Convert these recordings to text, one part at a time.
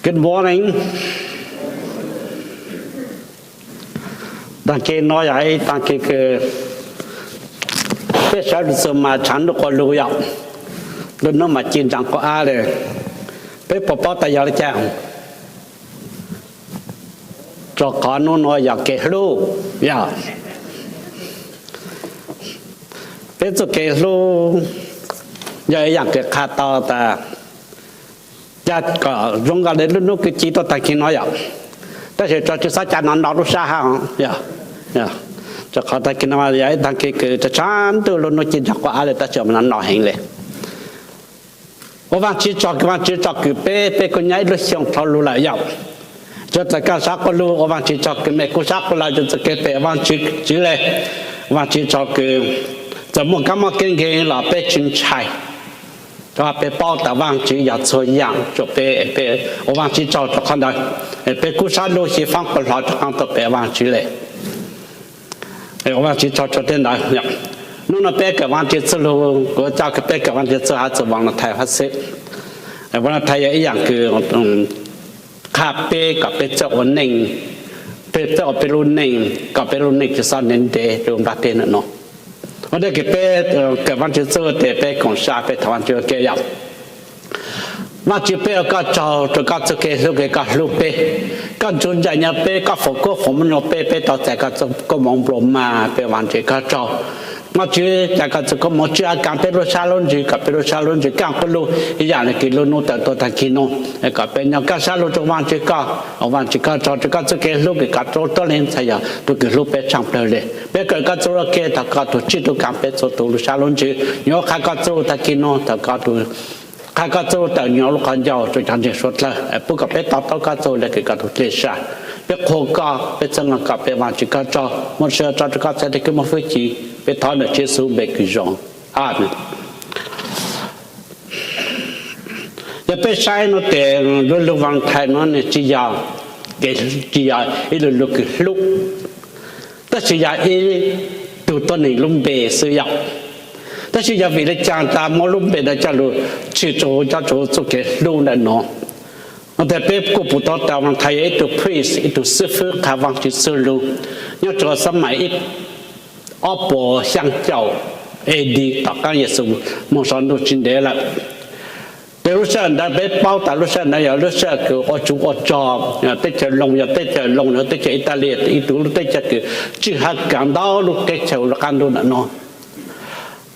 Good morning. Tag kis no yog ib tag kis kws peb sawv daws txawm mas tshav ntuj quas lug yom, lub hnub mas ci ntsaas quas av li. Peb puas paub tas yog li cas? Rua qhov hnub nuav yog kev hlub yog. Peb txuj kev hlub yog ib yaam kws qha tau tas ca kom zoo nkaus li lub hnub kws ci tuaj tag kis no yom, tab sis tso tsw xob ca no no lub sab hab. Rua qhov tag kis no yog ib tag kis kws tshav ntuj lub hnub ci ntsaas quas av li tab sis no no heev li. Ua Vaajtswv tsaug kws Vaajtswv tso kws peb, peb kuj nyob ib lub xyoo dhau lug lawm yom. Tsuas txawm kaaj sab quas lug ua Vaajtswv tsaug kws mej kuj sab quas lawm, tsuas txawm kev pem Vaajtswv le. Vaajtswv tsaug kws txawm muaj kab mob kev nkeeg los peb tsi ntshai, rua peb paub tas Vaajtswv yog txhua yaam rua peb, peb ua Vaajtswv tsaug rua qhov ntawd. Peb kuj sab lug xyiv faab quas lug rua qaab tuaj pem Vaajtswv le. Ua Vaajtswv tsaug rua tej ntawd. Hnub no peb kawm Vaajtswv txuj lug, kuv coj kws peb kawm Vaajtswv txuj hab txug Vaajtswv hab xwb. Vaajtswv yog ib yaam kws qha peb kom peb txawj ua neej, peb txawj ua peb lub neej, kom peb lub neej tsi xob ntev ntev rua nplaj teb ntawm no. Ua ntej kws peb kawm Vaajtswv txuj tes peb koom sab peb thov Vaajtswv ua ke yom. Vaajtswv, peb ua koj tsaug rua koj txuj kev hlub kws koj hlub peb, koj ntsug ncaim nyog peb, koj foom koob foom moov rua peb, peb tau txais koj txuj koob moov nplua mag, peb ua Vaajtswv koj tsaug. Vaajtswv, ca koj txuj koob moov tswj hab kaav peb lub sab lub ntsws, kom peb lub sab lub ntsws kaaj quas lug ib yaam le kws lub hnub tawm tuaj tag kis no, kom peb nyob kaaj sab lug rua Vaajtswv koj. Ua Vaajtswv koj tsaug rua koj txuj kev hlub kws koj tub tuab leeg ntxhais yog tug kws hlub peb tshaaj plawg le. Peb kawm koj txuj ua ke, thov koj tug tswj tug kaav peb txhua tug lub sab lub ntsws, nyuas qha koj txuj tag kis no, thov koj tug qha koj txuj tawm nyuas lub qhov ncauj rua cov ntseeg suav dlawg, pub kom peb to taub koj txuj le kws koj tug dlej sab. Peb qhuas koj, peb txhawb koj, peb ua Vaajtswv koj tsaug, muaj sij hawm tso rua koj txhais tes kws muaj fwj chim, peb thov ntawm Tswv Yexus npe kws zoo. Amees. Yog peb saib no tes lub lug Vaajtswv no nws tsi yog, tsi yog ib lub lug kws hlub, tab sis yog ib tug tuab neeg lub npe xwb yom. Tab sis yog vim le caag tas muab lub npe ntawd coj lug tshwm rua huv cov txuj kev hlub ntawm no? Tes peb kuj pum tau tas Vaajtswv yog ib tug priest, ib tug xib fwb qha Vaajtswv txuj lug nyob rua xab maim ib ob puas xyaa caum A D tom qaab Yexus moog sau ntuj tsi ntev lawm. Tes lub sij hawm ntawd peb paub tas lub sij hawm ntawd yog lub sij hawm kws ua tsuv ua rog, teb chaws Loos, yog teb chaws Loos, yog teb chaws Italy, ib tug lub teb chaws kws tswj hab kaav ntau lub teb chaws lub qaab ntuj ntawm no.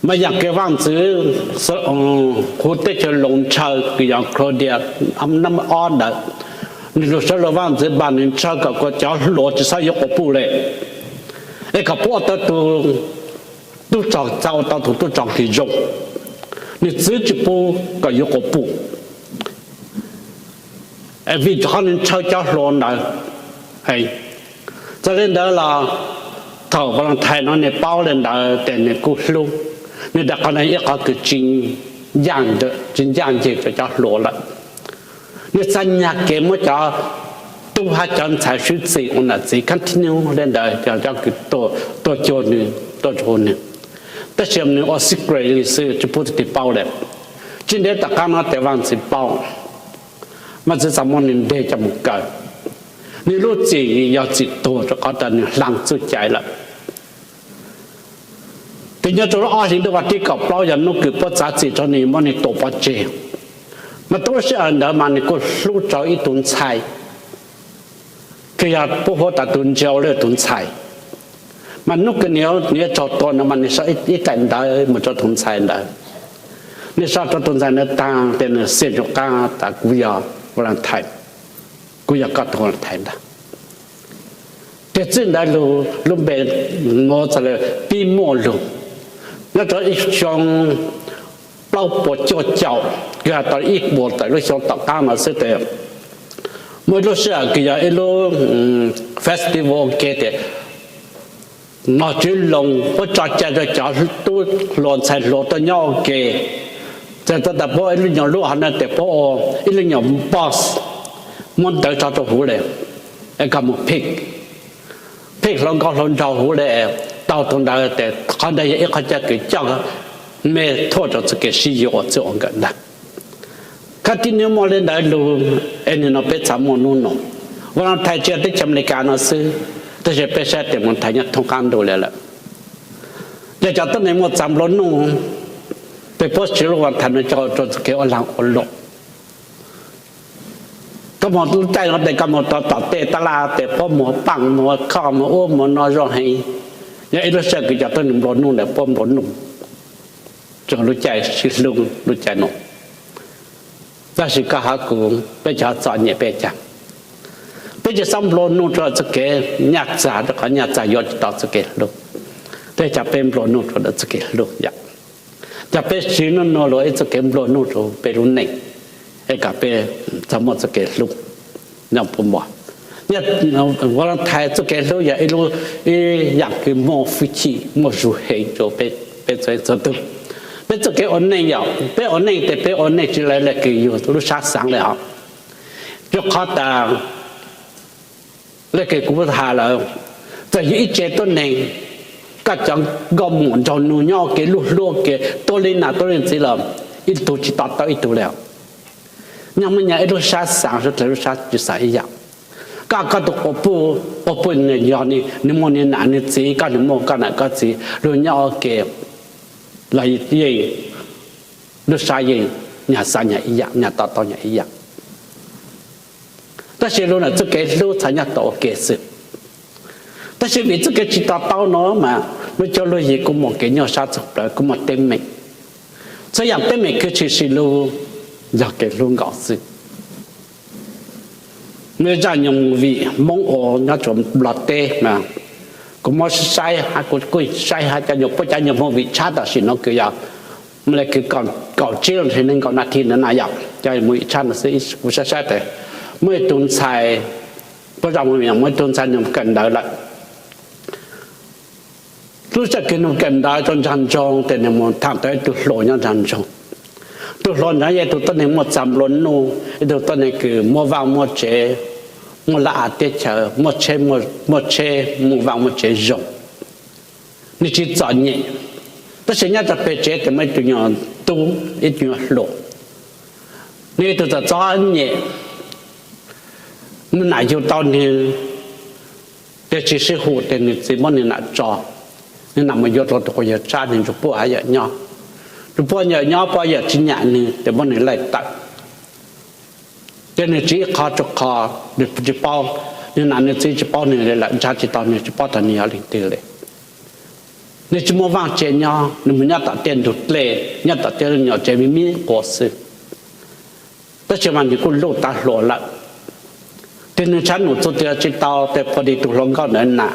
Mas yaam kws vaaj ntxwv huv teb chaws Loos ntshaw kws yog Claudius nab ob ntawd, nwg lug sawv lug vaaj ntxwv npaaj nwg ntshaw kom kuas cov hluas tsi xob yuav quas puj le, es kom puab ua tau tug tub rog, txhad ua tau tug tub rog kws zoo, nwg txwv tsi pub kom yuav quas puj. Vim rua qhov nwg ntshaw cov hluas ntawd. Txawm le ntawd los thaum Vaajtswv no nwg paub le ntawd tes nwg kuj hlub. Nwg tas qhov ntawd ib qhov kws tsi ncaaj ncaag ncaag ncaag rua cov hluas lawm. Nwg txhad nyag kev muab cov tub hab cov ntxhais swv txim ua nam txiv continue le ntawd, cov kws tuaj cuag nwg, tuaj cuag nwg, tab sis nwg ua secret le xwb tsi pub leej twg paub le. Tsi ntev tom qaab no tes vaaj ntxwv paub, vaaj ntxwv txhad muab nwg nteg coj moog kaw. Nwg lub txim yog txim tuag rua qhov tas nwg hlaang txuj cai lawm. Tes nyob rua lub ob hlis ntuj vas thib kaum plaub yog nub kws puab txav txim rua nwg, muab nwg tua pov tseg. Mas tub sij hawm ntawd mas nwg kuj hlub rua ib tug ntxhais, kws yog puab hu tas tug Ntsau le tug ntxhais. Mas nub kws nwg yuav raug tua no mas nwg sau ib daim ntawv moog rua tug ntxhais ntawd. Nwg sau rua tug ntxhais ntawd taag tes nwg xia ntsoov qaab tas kuv yog Vaajtswv, kuv yog koj tug Vaajtswv ntag. Tes txij ntawd lub npe muab txhad le pib muaj lug. Nyob rua ib xyoo plaub puas cuaj caum, kws has tas ib puas tawm lub xyoo tom qaab no xwb tes muaj ib lub sij hawm kws yog ib lub festival ua ke tes nom tswv Loos puab tso cai rua cov tub hluas ntxhais hluas tuaj nyob ua ke. Txawm tas puab ib lub nyuas lub hov na tes puab ua ib lub nyuas box, muab ntawv tso rua huv le, es koj moog pick, pick hluas nkauj hluas nraug huv le, tau tug ntawd tes qhov ntawd yog ib qhov chaw kws coj mej thuaj rua txuj kev sib yuav ua txij ua nkawm ntag. Koj tib niag muaj li ntawd lug, es nim no peb txha muaj nub nua. Valentine tsis yog teb chaws Amelikas no xwb, tab sis peb saib tias Valentine nyob thoob qab ntuj li lawm. Yog cov tuab neeg muaj txha nplua nuj, peb puab siv lub Valentine no coj rua txuj kev ua laag ua luam. Koj moog lub caij no tes koj moog rua tom tej taj laj tes puab muag paaj muag khoj muag ub muag no zoo heev. Yog ib lub sij hawm kws cov tuab neeg nplua nuj ntawd puab nplua nuj, txug lub caij sib hlub lub caij no. Tab sis koj hab kuv peb tsi txom nyem peb caag, peb tsi xob nplua nuj rua txuj kev nyaj txag, rua qhov nyaj txag yuav tsi tau txuj kev hlub. Peb caag peb nplua nuj rua txuj kev hlub yom? Caag peb siv nub nua lug ib txuj kev nplua nuj rua peb lub neej, es kom peb txha muaj txuj kev hlub nyob puab npua. Valentine txuj kev hlub yog ib lub, ib yaam kws muaj hwj chim muaj zug heev rua peb txhua txhua tug. Peb txuj kev ua neej yom, peb ua neej tes peb ua neej tsi lawv le kws yug lub sab xaav le os. Rua qhov tas le kws kuv has lawm, txawm yug ib tse tuab neeg, koj cov nkauj muam nraug nug nyob ua ke lub hlub ua ke tuab li nam tuab li txiv los ib tug tsi to taub ib tug le. Nyob muaj nyob ib lub sab xaav suav dlawg lub sab tsi xaav ib yaam. Koj koj tug quas puj, quas puj nwg yog nwg muaj nwg nam nwg txiv, koj nwg muaj koj nam koj txiv lug nyob ua ke los yeej lub sab yeej nyag xaav nyag ib yaam, nyag to taub nyag ib yaam. Tab sis lug ntawm txuj kev hlub txha nyob tau ua ke xwb. Tab sis vim txuj kev tsi to taub no mas lub cuab lub yig kuj muaj kev nyuaj sab txug plawv, kuj muaj teeb meem. Txhua yaam teeb meem kuj tshwm sim lug yog kev hlub nkaus xwb. Muaj ib zaj nyuag movie Moob ua nyob rua Nplog teb mas kuv muab saib hab kuv kuj saib hab cov nyuag, puab cov nyuag movie tshab tam sim no kws yog muaj le kws kaum tsib los sis nees nkaum nas this ntawd na yom, cov movie tshab no xwb. Kuv saib saib tes muaj ib tug ntxhais, puab zaj movie muaj ib tug ntxhais nwg kawm ntawv lawm. Lub sij hawm kws nwg kawm ntawv rua nraag nroog tes nwg moog thaam tau ib tug hluas nyob nraag nroog. Tug hluas ntawd yog ib tug tuab neeg muaj txag nplua nuj, ib tug tuab neeg kws muaj vaaj muaj tsev, muaj laj av teb chaws, muaj tsheb, muaj vaaj muaj tsev zoo. Nwg tsi txom nyem, tab sis nyob rua peg tsev tes muaj ib tug nyuag tub, ib tug nyuag hluas. Nwg ib tug txom txom nyem, nwg nam yug tau nwg, tes tsi sib hum tes nwg txiv muab nwg nam tso. Nwg nam moog yuav dlua tug quas yawg tshab nwg tsuas puab hab yawm nyob. Tsuas puab yawm nyob, puab yawm tsi nyam nwg tes muab nwg laij tawm. Tes nwg tsi ib qho tsuas qho, nwg tsi paub, nwg nam nwg txiv tsi paub nwg le lawm, nrhav tsi tau nwg, tsi paub tag nwg yog leej twg le. Nwg tsi muaj vaaj tsev nyob, nwg moog nyob tom tej ntug dlej, nyob tom tej nyuam tsev me me quas xwb. Tab sis mas nwg kuj luj tav hluas lawm. Tes nwg tshab num txug tes tsi tau tes puag tim tug hluas nkauj ntawd nam,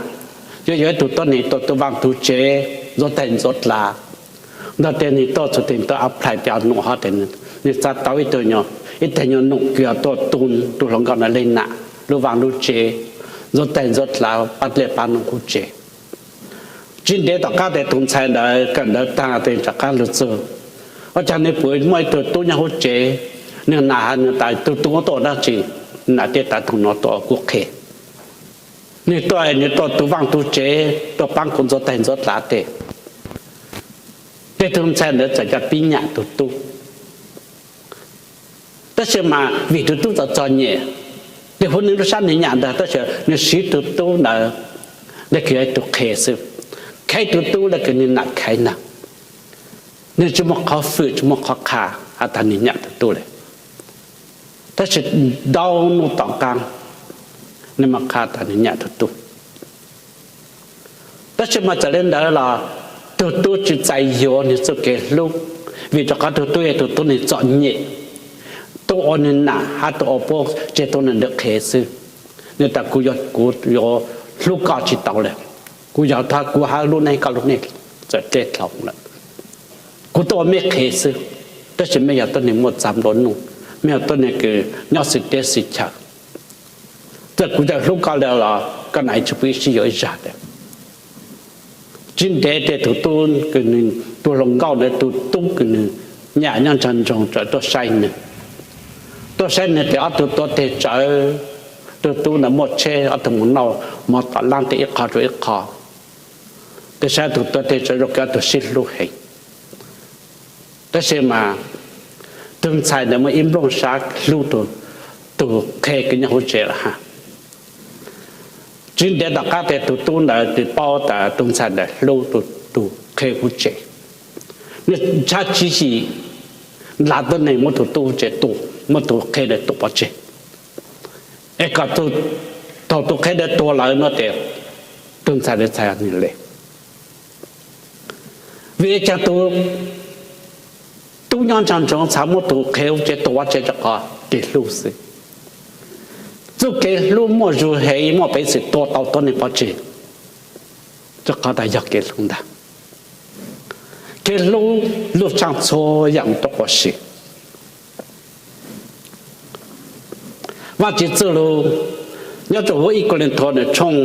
yuav yog ib tug tuab neeg tuaj tu vaaj tu tsev ntxuav taig ntxuav dlav. Ntawd tes nwg tuaj txug tes tuaj apply tes num hov tes nwg txhad tau ib tug, ib teg nyuag num kws tuaj tu tug hluas nkauj ntawd le nam lub vaaj lub tsev, ntxuav taig ntxuav dlav pab dlej pab num huv tsev. Tsi ntev tom qab tes tug ntxhais ntawd kawm ntawv taag tes rov qab lug txug, ua caag nwg pum muaj ib tug tub nyob huv tsev, nwg nam has nwg tas tug tub tuaj ua dlaab tsi, nam teb tas tug no tuaj ua kuv qhe. Nwg tuaj nwg tuaj tu vaaj tu tsev, tuaj paab kuv ntxuav taig ntxuav dlav tes. Tes tug ntxhais ntawd txawm ca pib nyam tug tub. Tab sis mas vim tug tub txom txom nyem, tes huv nwg lub sab nwg nyam ntag, tab sis nwg siv tug tub ntawd le kws yog ib tug qhe xwb, khaiv tug tub le kws nwg nam khaiv ntag. Nwg tsi muaj qhov fwm tsi muaj qhov qha has tas nwg nyam tug tub le. Tab sis ntau nub tom qaab nwg mam qha tas nwg nyam tug tub. Tab sis mas txawm le ntawd los tug tub tsi txais yuav nwg txuj kev hlub, vim rua qhov tug tub yog tug tuab neeg txom nyem, tuaj ua nwg nam hab tuaj ua puab tseg tuab neeg ntawd qhev xwb. Nwg tas kuv yuav, kuv yuav hlub koj tsi tau le, kuv yog thov kuv hab lub neej koj lub neej txawm dlej dlhau lawm. Kuv tuaj ua mej qhev xwb, tab sis mej yog tuab neeg muaj txag nplua nuj, mej yog tuab neeg kws nyob xwm teb xwm chaw, txawm kuv txawm hlub koj le los koj nam tsi pub ib sib yuav ib zag le. Tsi ntev tes tug tub kws nwg, tug hluas nkauj ntawd tug tub kws nwg nyam nyob nraag nroog txawm tuaj saib nwg. Tuaj saib nwg tes ob tug tuav teg tsawv, tug tub ntawd muaj tsheb, ob tug moog noj mov tom laab tes ib qho rua ib qho. Tes saib tug tuav teg tsawv zoo kawg ob tug sib hlub heev. Tab sis mas Tug ntxhais ntawd muaj ib nplooj sab hlub tug qhe kws nyob huv tsev lawm hab. Tsis ntev tom qab tes tug tub ntawd tsis paub tas tug ntxhais ntawd hlub tug qhe huv tsev. Nwg tshab tswv yim nrhav tuab neeg muab tug tub huv tsev tua, muab tug qhe ntawd tua pov tseg, es kom thaum tug qhe ntawd tuag lawm no tes tug ntxhais ntawd txhad le. Vim le caag tug tub nyob nraag ntsoov txhad muab tug qhe huv tsev tua pov tseg? Rua qhov kev hlub xwb. Txuj kev hlub muaj zug heev, muaj peev xwm tua tau tuab neeg pov tseg, rua qhov tas yog kev hlub ntag. Kev hlub lug tshaaj txhua yaam tuab quas si. Vaajtswv txuj lug nyob rua huv ib Kauleethaus nwg tshooj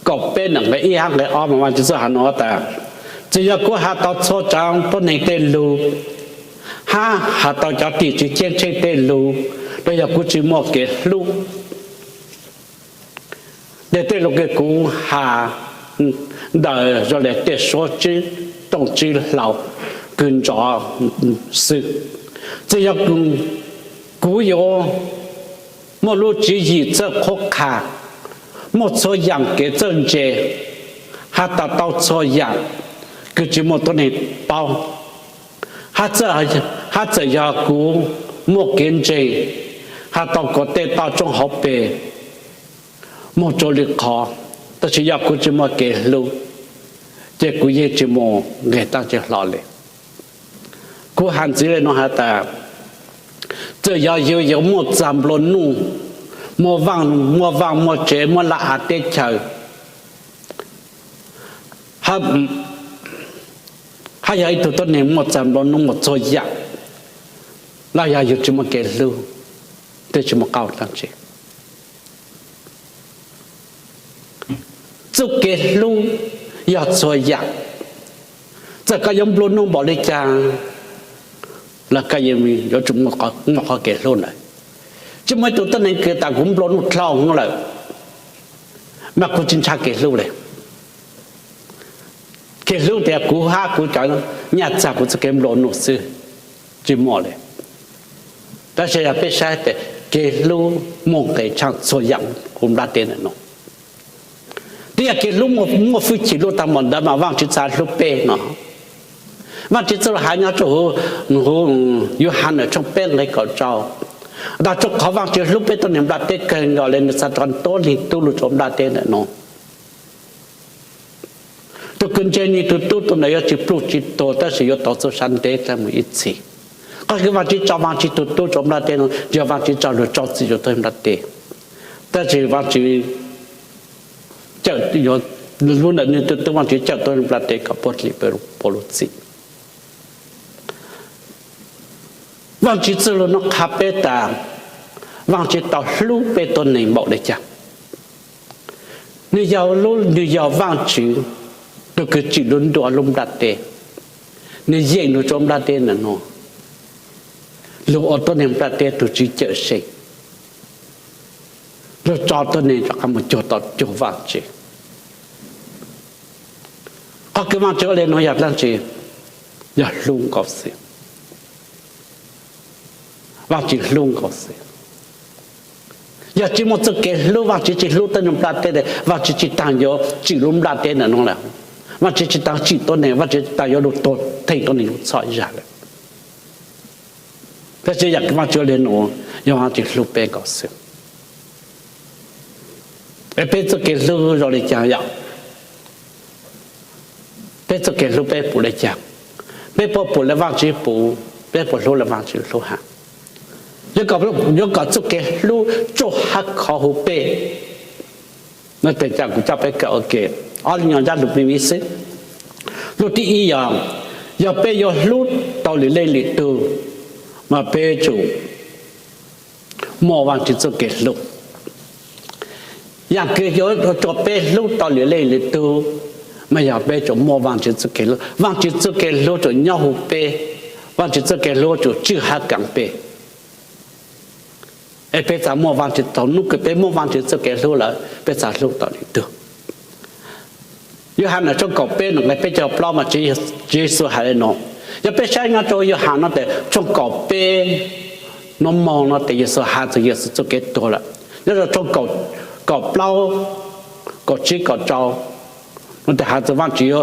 kaum peb nqe ib hab nqe ob mas Vaajtswv txuj has nuav tas, txawm yog kuv has tau txhua tsaav tuab neeg tej lug, hab has tau cov tim tswv ceeb tsheej tej lug, los yog kuv tsis muaj kev hlub, tes tej lug kws kuv has ntawd zoo le tej suab tswb tooj tswb hlau kws nrov xwb. Txawm yog kuv yuav muaj lub tswv yim txawj qhuab qha, muaj txhua yaam kev txawj ntse, has tas tau txhua yaam kws tsis muaj tuab neeg paub, hab txawm yog kuv muaj kev ntseeg, has tau kuas tej toj roob hauv pes moog rua lwm qhov, tab sis yog kuv tsis muaj kev hlub, ces kuv yeej tsis mus nqeg taab tsi hlo le. Kuv has ntxiv le nuav has tas, txawm yog yug yuav muaj txag nplua nuj, muaj vaaj, muaj vaaj muaj tsev, muaj laj av teb chaws, hab yog ib tug tuab neeg muaj txag nplua nuj muaj txhua yaam, los yog yug tsis muaj kev hlub, tej tsis muaj qauj taab tsi. Txuj kev hlub yog txhua yaam. Txawm koj yuav nplua nuj npaum le caag los koj yuav tsum muaj qhov kev hlub ntawd. Tsis muaj ib tug tuab neeg kws tas kuv nplua nuj dlhau lawm mas kuv tsis ntshaw kev hlub le. Kev hlub tas kuv hab kuv cov nyaj txag kuv txuj kev nplua nuj xwb, tsis muaj le. Tab sis yog peb saib tas kev hlub muaj nqe tshaaj txhua yaam huv nplaj teb ntawm nuav. Twb yog kev hlub muaj hwj chim lug taag npaum ntawd mas Vaajtswv txhad hlub peb no. Vaajtswv txuj lug has nyob rua huv, huv Yauhas nwg tshooj peb nqe kaum rau, tas rua qhov Vaajtswv hlub peb tuab neeg nplaj teb kawg nkaus le nwg txhad rua tuab neeg tub lug rua nplaj teb ntawm nuav. Tug kws ntseeg nwg tug tub tug ntawd yuav tsis pluj tsis tuag tab sis yuav tau txuj sab ntev taag mus ib txhis. Qhov kws Vaajtswv tso Vaajtswv tug tub rua nplaj teb nuav yog Vaajtswv tso lug rau txim rua tuab neeg nplaj teb. Tab sis Vaajtswv, lub ntawm nwg tug tub Vaajtswv cawm tuab neeg nplaj teb kom puab dim puab lub txim. Vaajtswv txuj lug nuav qha peb tas Vaajtswv tau hlub peb tuab neeg npaum le caag. Nwg yog, nwg yog Vaajtswv tug kws tsim lub ntuj lub nplaj teb, nwg yeem lug rua nplaj teb ntawm nuav, lug ua tuab neeg nplaj teb tug tswv cawm seej, lug tso tuab neeg rov qaab mus cuag tau cuag Vaajtswv. Qhov kws Vaajtswv ua le nuav yog dlaab tsi? Yog hlub nkaus xwb. Vaajtswv hlub nkaus xwb. Yog tsis muaj txuj kev hlub, Vaajtswv tsis hlub tuab neeg nplaj teb, Vaajtswv tsis taag yuav tsim lub nplaj teb ntawm nuav lawm. Vaajtswv tsis taag tsim tuab neeg, Vaajtswv tsis taag yuav lug tuag theej tuab neeg lub txhoj zag lawm. Tab sis yog Vaajtswv ua le nuav, yog Vaajtswv hlub peb nkaus xwb. Es peb txuj kev hlub zoo le caag yom? Peb txuj kev hlub peb pum le caag? Peb puas pum le Vaajtswv pum? Peb puas hlub le Vaajtswv hlub hab? Yuav kom txuj kev hlub tsuj hab khov huv peb, no tes kuv coj peb kawm ua ke ob lub nyuas ntsab lug me me xwb. Lub thib ib yog, yog peb yuav hlub tau lwm leej lwm tug, mas peb tsum muaj Vaajtswv txuj kev hlub. Yaam kws yuav rua peb hlub tau lwm leej lwm tug, mas yog peb tsum muaj Vaajtswv txuj kev hlub. Vaajtswv txuj kev hlub tsum nyob huv peb, Vaajtswv txuj kev hlub tsum tswj hab kaav peb. Es peb txhad muaj Vaajtswv, thaum nub kws peb muaj Vaajtswv txuj kev hlub lawm peb txhad hlub tau lwm tug. Yauhas nwg tshooj kaum peb nqe peb caug plaub mas Tswv Yexus has le nuav, Yog peb saib nyob rau Yauhas no tes tshooj kaum peb no moog no tes Yexus has txug Yexus txuj kev tuag lawm. Nyob rau tshooj kaum plaub, kaum tsib, kaum rau no tes has txug Vaajtswv,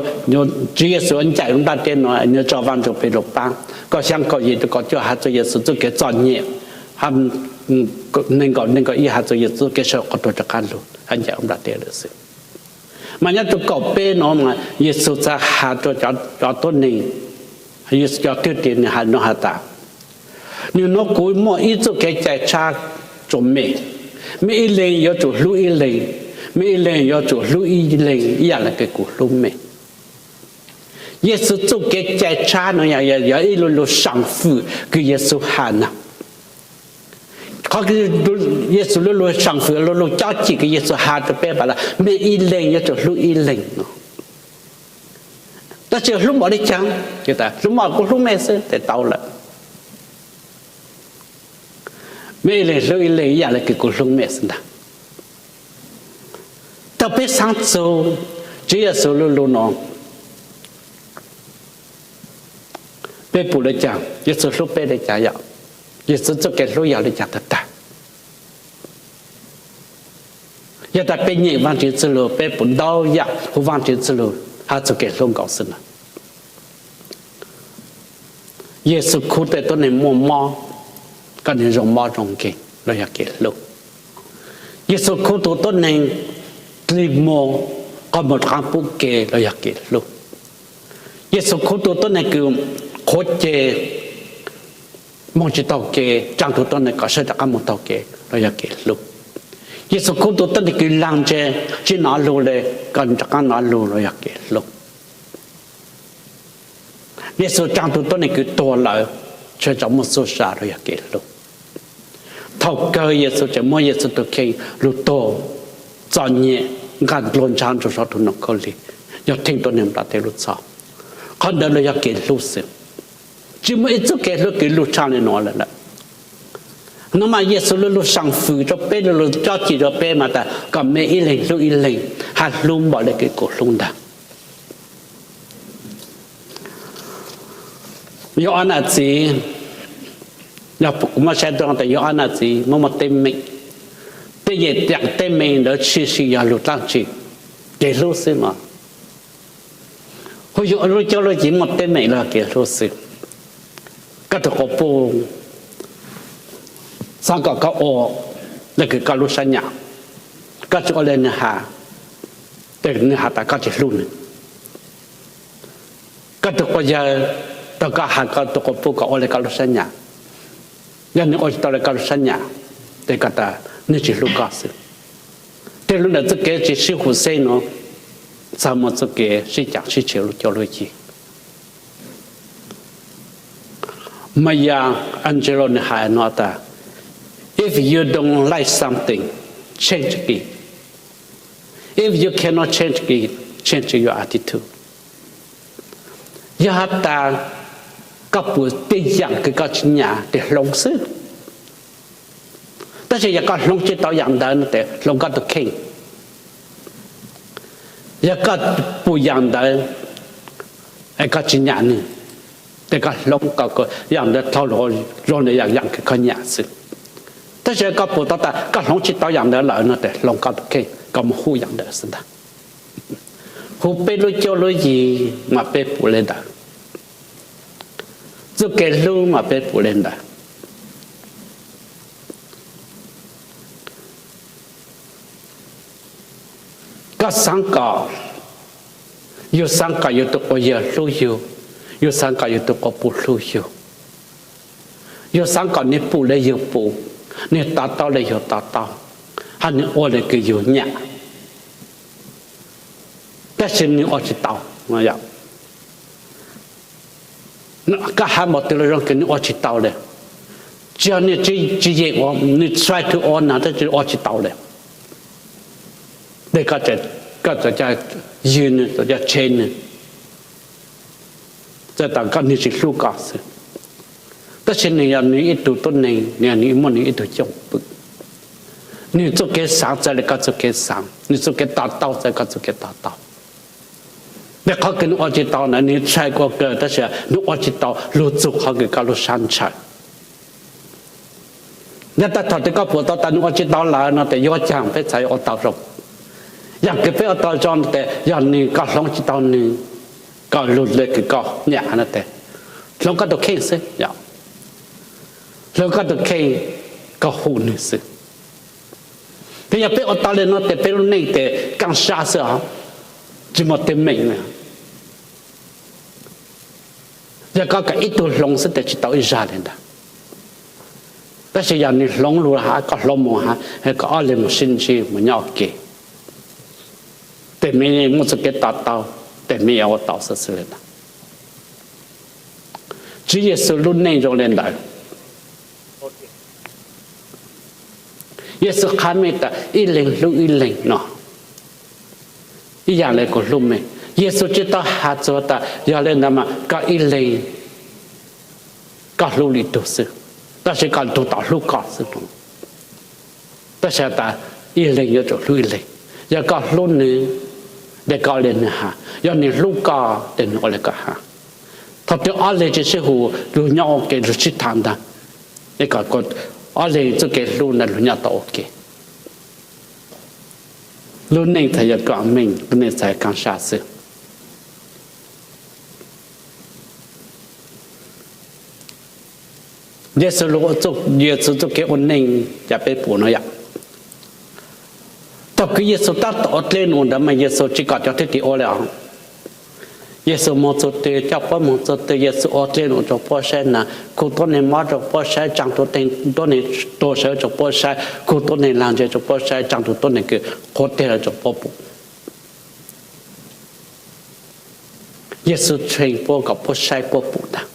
Tswv Yexus ncaim lub nplaj teb no, nws tso Vaaj Ntxwv Pedlus paab. Kaum xyaa, kaum yim rua kaum cuaj has txug Yexus txuj kev txom nyem, neeg nkaum, neeg nkaum ib has txug Yexus txuj kev sau qhov tuag rov qaab lug hab ncaim lub nplaj teb lawm xwb. Mas nyob rua kaum peb no mas Yexus txhad has rua cov tuab neeg, cov thwj tim nwg has no has tas, Nwg nua kuv muaj ib txuj kev cai tshab rua mej, mej ib leeg yuav tsum hlub ib leeg, mej ib leeg yuav tsum hlub ib leeg ib yaam le kws kuv hlub mej. Yexus txuj kev cai tshab no yog ib lu lug saam fwm kws Yexus has na. Qhov Yexus lu lug saam fwm, lu lug cob cim kws Yexus has rua peb tas lawm, mej ib leeg yuav tsum hlub ib leeg no. Tab sis hlub npaum le caag? Hlub npaum kuv hlub mej xwb tes tau lawm. Mej ib leeg hlub ib leeg ib yaam le kws kuv hlub mej xwb ntag. Thaum peb xaav txug Tswv Yexus lu lug no, peb pum le caag? Yexus hlub peb le caag? Yog Yexus txuj kev hlub yog le caag tag tag? Yog tas peb nyeem Vaajtswv txuj lug, peb pum ntau yaam huv Vaajtswv txuj lug has txug kev hlub nkaus xwb na. Yexus khub tug tuab neeg muaj mob kom nwg zoo mob zoo nkeeg los yog kev hlub. Yexus khub tug tuab neeg dlig muag qhov muag rov qaab pub kev los yog kev hlub. Yexus khub tug tuab neeg kws qhuav ceg moog tsi taug kev, tsaa tug tuab neeg kom sawv rov qaab moog taug kev los yog kev hlub. Yexus khub tug tuab neeg kws laag ntseg tsi nov lug le kom rov qaab nov lug los yog kev hlub. Yexus tsaa tug tuab neeg kws tuag lawm sawv rov muaj txuj sa los yog kev hlub. Thaum kawg Yexus tseem muab Yexus tug kheej lug tuag txom nyem, nqaj ndluag ntshav rua sau tug noog khaub lig, yog theej tuab neeg nplaj teb lub txhoj. Qhov ntawd los yog kev hlub xwb. Tsi muaj ib txuj kev hlub kws lug tshaj le nuav lawm lawm. Nuav mas Yexus lu lug saam fwm rua peb, lu lug cob cim rua peb mas tas kom mej ib leeg hlub ib leeg hab hlub npaum le kws kuv hlub ntag. Yog ob nam txiv, yog kuv muab saib tuaj tas yog ob nam txiv muaj muaj teeb meem, tej yeem tej meem ntawd tshwm sim yog lug dlaab tsi? Kev hlub xwb mog. Hu yug lub cuab lub yig muaj teeb meem los kev hlub xwb. Koj tug quas puj xaav kom koj ua le kws koj lub sab nyam, koj tsi ua le nwg has, tes nwg has tas koj tsi hlub nwg. Koj tug quas yawg tau koj has koj tug quas puj kom ua le koj lub sab nyam, yog nwg ua tsi tau le koj lub sab nyam, tes koj tas nwg tsi hlub koj xwb. Tej lub ntawm txuj kev tsi sib hum xeeb nuav txhad muaj txuj kev sib caam sib tshem lub cuab lub yig. Maya Angelou nwg has nuav tas, If you don't like something, change it. If you cannot change it, change your attitude. Yog has tas koj pum tej yaam kws koj tsi nyam tes hloov xwb. Tab sis yog koj hloov tsi tau yaam ntawd no tes hloov koj tug kheej. Yog koj pum yaam ntawd es koj tsi nyam nwg, tes koj hloov kom yaam ntawd dhau lug zoo le yaam kws koj nyam xwb. Tab sis yog koj pum tau tas koj hloov tsi tau yaam ntawd lawm no tes hloov koj tug kheej kom moog hu yaam ntawd xwb ntag. Hu peb lub cuab lub yig mas peb pum le ntawd. Txuj kev hlub mas peb pum le ntawd. Koj xaav kom, yug xaav kom yug tug quas yawg hlub yug, yug xaav kom yug tug quas puj hlub yug, yug xaav kom nwg pum le yug pum, nwg to taub le yug to taub, hab nwg ua le kws yug nyam, tab sis nwg ua tsi tau. Koj has npaum twg los zoo kws nwg ua tsi tau le. Tsi yog nwg tsi yeem ua, nwg try to ua na tab sis ua tsi tau le, tes koj txawm coj ywg nwg, txawm coj tshev nwg, txawm tas koj nwg tsi hlub koj xwb. Tab sis nwg yog nwg ib tug tuab neeg, nwg yog nwg muaj nwg ib tug cwj pwm. Nwg txuj kev xaav txawv le koj txuj kev xaav, nwg txuj kev to taub txawv koj txuj kev to taub. Qhov kws nws ua tsis tau na, nws ntshai kawg tab sis nws ua tsis tau lug txug qhov kws koj lub sab ntshai. Yog tag thaum twg koj pum tau tas nws ua tsis tau lawm no tes yuav ua caag peb txhad ua tau zoo? Yam kws peb ua tau zoo tes yog nws, koj hloov tsis tau nws kom lug le kws koj nyam no tes hloov koj tus kheej xwb, hloov koj tus kheej kom hu nws xwb. Tes yog peb ua tau le no tes peb lub neej tes kaaj sab xwb os, tsis muaj teeb meem na. Yog koj kom ib tug hloov xwb tes tsis tau ib zag le ntawd. Tab sis yog nws hloov lug hab koj hloov moog hab, kom ob leeg moog sib ntsib moog nyob ua ke, tes mej muaj txuj kev to taub, tes mej yuav ua tau xwb xwb le ntawd. Tswv Yexus lub neej zoo le ntawd. Yexus qha mej tas ib leeg hlub ib leeg no ib yam le kuv hlub mej. Yexus tsis tau has txug tas yog le ntawd mas koj ib leeg koj hlub lwm tug xwb, tab sis koj tug tom hlub koj xwb. Tab sis tas ib leeg yuav tsum hlub ib leeg. Yog koj hlub nws, tes koj ua le nws has, yog nws hlub koj tes nws ua le koj has. Thaum twg ob leeg tsis sib hu, lug nyob ua ke lug sib tham ntag, es kom ob leeg txuj kev hlub ntawd lug nyob tau ua ke. Lub neej txhad yuav koob meej, lub neej txhad kaaj sab xwb. Yexus lug, Yexus txuj kev ua neej ca peb pum no yom. Thaum kws Yexus tab tom ua dlej num ntawd mas Yexus tsis kom cov thwj tim ua le os. Yexus moog txug twg coj puab moog txug twg, Yexus ua dlej num rua puab saib na, khu tuab neeg mob rua puab saib, tsaa tug tuab neeg tuag sawv rua puab saib, khu tuab neeg lag ntseg rua puab saib, tsaa tug tuab neeg kws quav teg lawm rua puab pum. Yexus tshee puab kom puab saib puab pum ntag.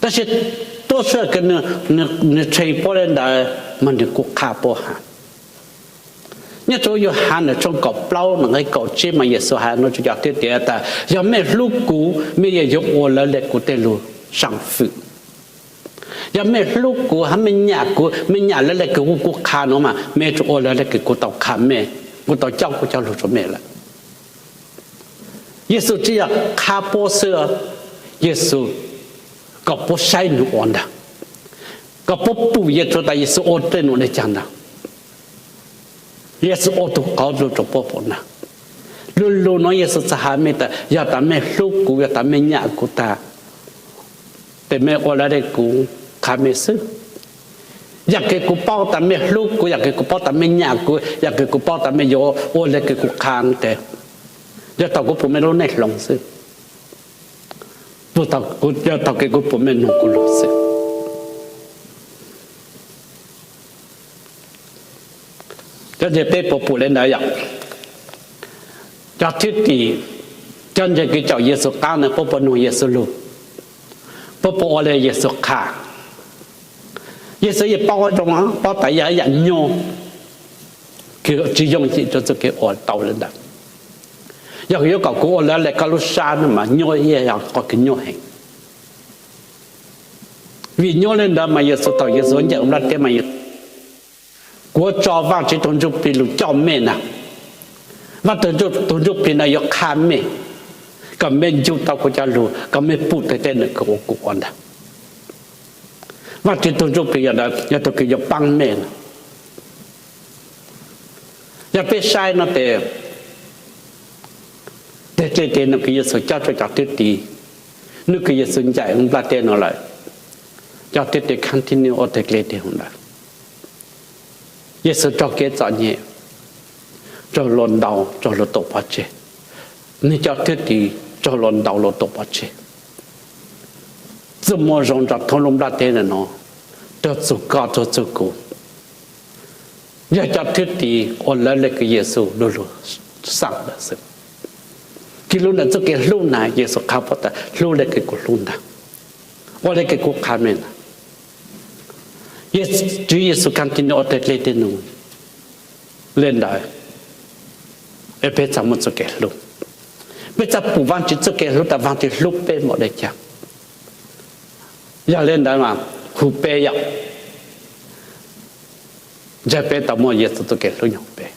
Tab sis tuab txhua kws nws tshee puab le ntawd mas nws kuj qha puab has. Nyob rua Yauhas ntawm tshooj kaum plaub nqe kaum tsib mas Yexus has nuav rua cov thwj tim tas, yog mej hlub kuv, mej yuav ua lawv le kuv tej lug saam fwm. Yog mej hlub kuv hab mej nyam kuv, mej nyam lawv le kws kuv qha nuav mas mej yuav tsum ua lawv le kws kuv tau qha mej, kuv tau coj kuv cov lug rua mej lawm. Yexus tsis yog qha puab xwb, Yexus kom puab saib nws ua ntag, kom puab pum Yexus tas Yexus ua dlej num le caag ntag. Yexus ua tug qauv lug rua puab pum ntag. Lu lug nuav Yexus txhad has mej tas yog tas mej hlub kuv, yog tas mej nyam kuv tag, tes mej ua lawv le kuv qha mej xwb. Yam kws kuv paub tas mej hlub kuv, yam kws kuv paub tas mej nyam kuv, yam kws kuv paub tas mej yuav ua le kws kuv qha tes, yog thaum kuv pum mej lub neej hloov xwb, yog thaum kws kuv pum mej nug kuv lug xwb. Cov ntseeg peb puas pum le ntawd yom? Cov thwj tim, cov ntseeg kws caum Yexus qaab ntawd puab puas nug Yexus lug? Puab puas ua le Yexus qha? Yexus yeej paub zoo, paub tas yog ib yam nyuj kws tsis yooj yim rua txuj kev ua tau le ntawd. Yog kws yuav kom kuv ua lawv le koj lub sab no mas nyuaj, yog qhov kws nyuaj heev. Vim nyuaj le ntawd mas Yexus thaum Yexus ncaim nplaj teb mas, kuv yuav tso Vaajtswv tug Ntsuj Plig lug coj mej na. Vaaj tug Ntsuj Plig na yuav qha mej, kom mej ncu tau kuv cov lug, kom mej pum tau tej nwm kws kuv ua ntag. Vaajtswv tug Ntsuj Plig yog, yog tug kws yuav paab mej na. Yog peb saib no tes, teg dle teg nub kws Yexus coj rua cov thwj tim, nub kws Yexus ncaim nplaj teb no lawm, cov thwj tim continue ua teg dle teg hov ntawd. Yexus raug kev txom nyem, raug luag ntaus, raug luag tuam pov tseg. Nwg cov thwj tim raug luag ntaus, luag tuam pov tseg. Txuj moo zoo nrog thoob lub nplaj teb nuav, tuag txug koj, tuag txug kuv, yog cov thwj tim ua lawv le kws Yexus lu lug xaam lawm xwb. Kws lug ntawm txuj kev hlub na, Yexus qha puab tas hlub le kws kuv hlub ntag, ua le kws kuv qha mej ntag. Tswv Yexus continue ua teg dle teg nub le ntawd, es peb txhad muaj txuj kev hlub. Peb txhad pum Vaajtswv txuj kev hlub tas Vaajtswv hlub peb npaum le caag. Yog le ntawd mas hu peb yom, ntshai peb tau muaj Yexus txuj kev hlub nyob peb.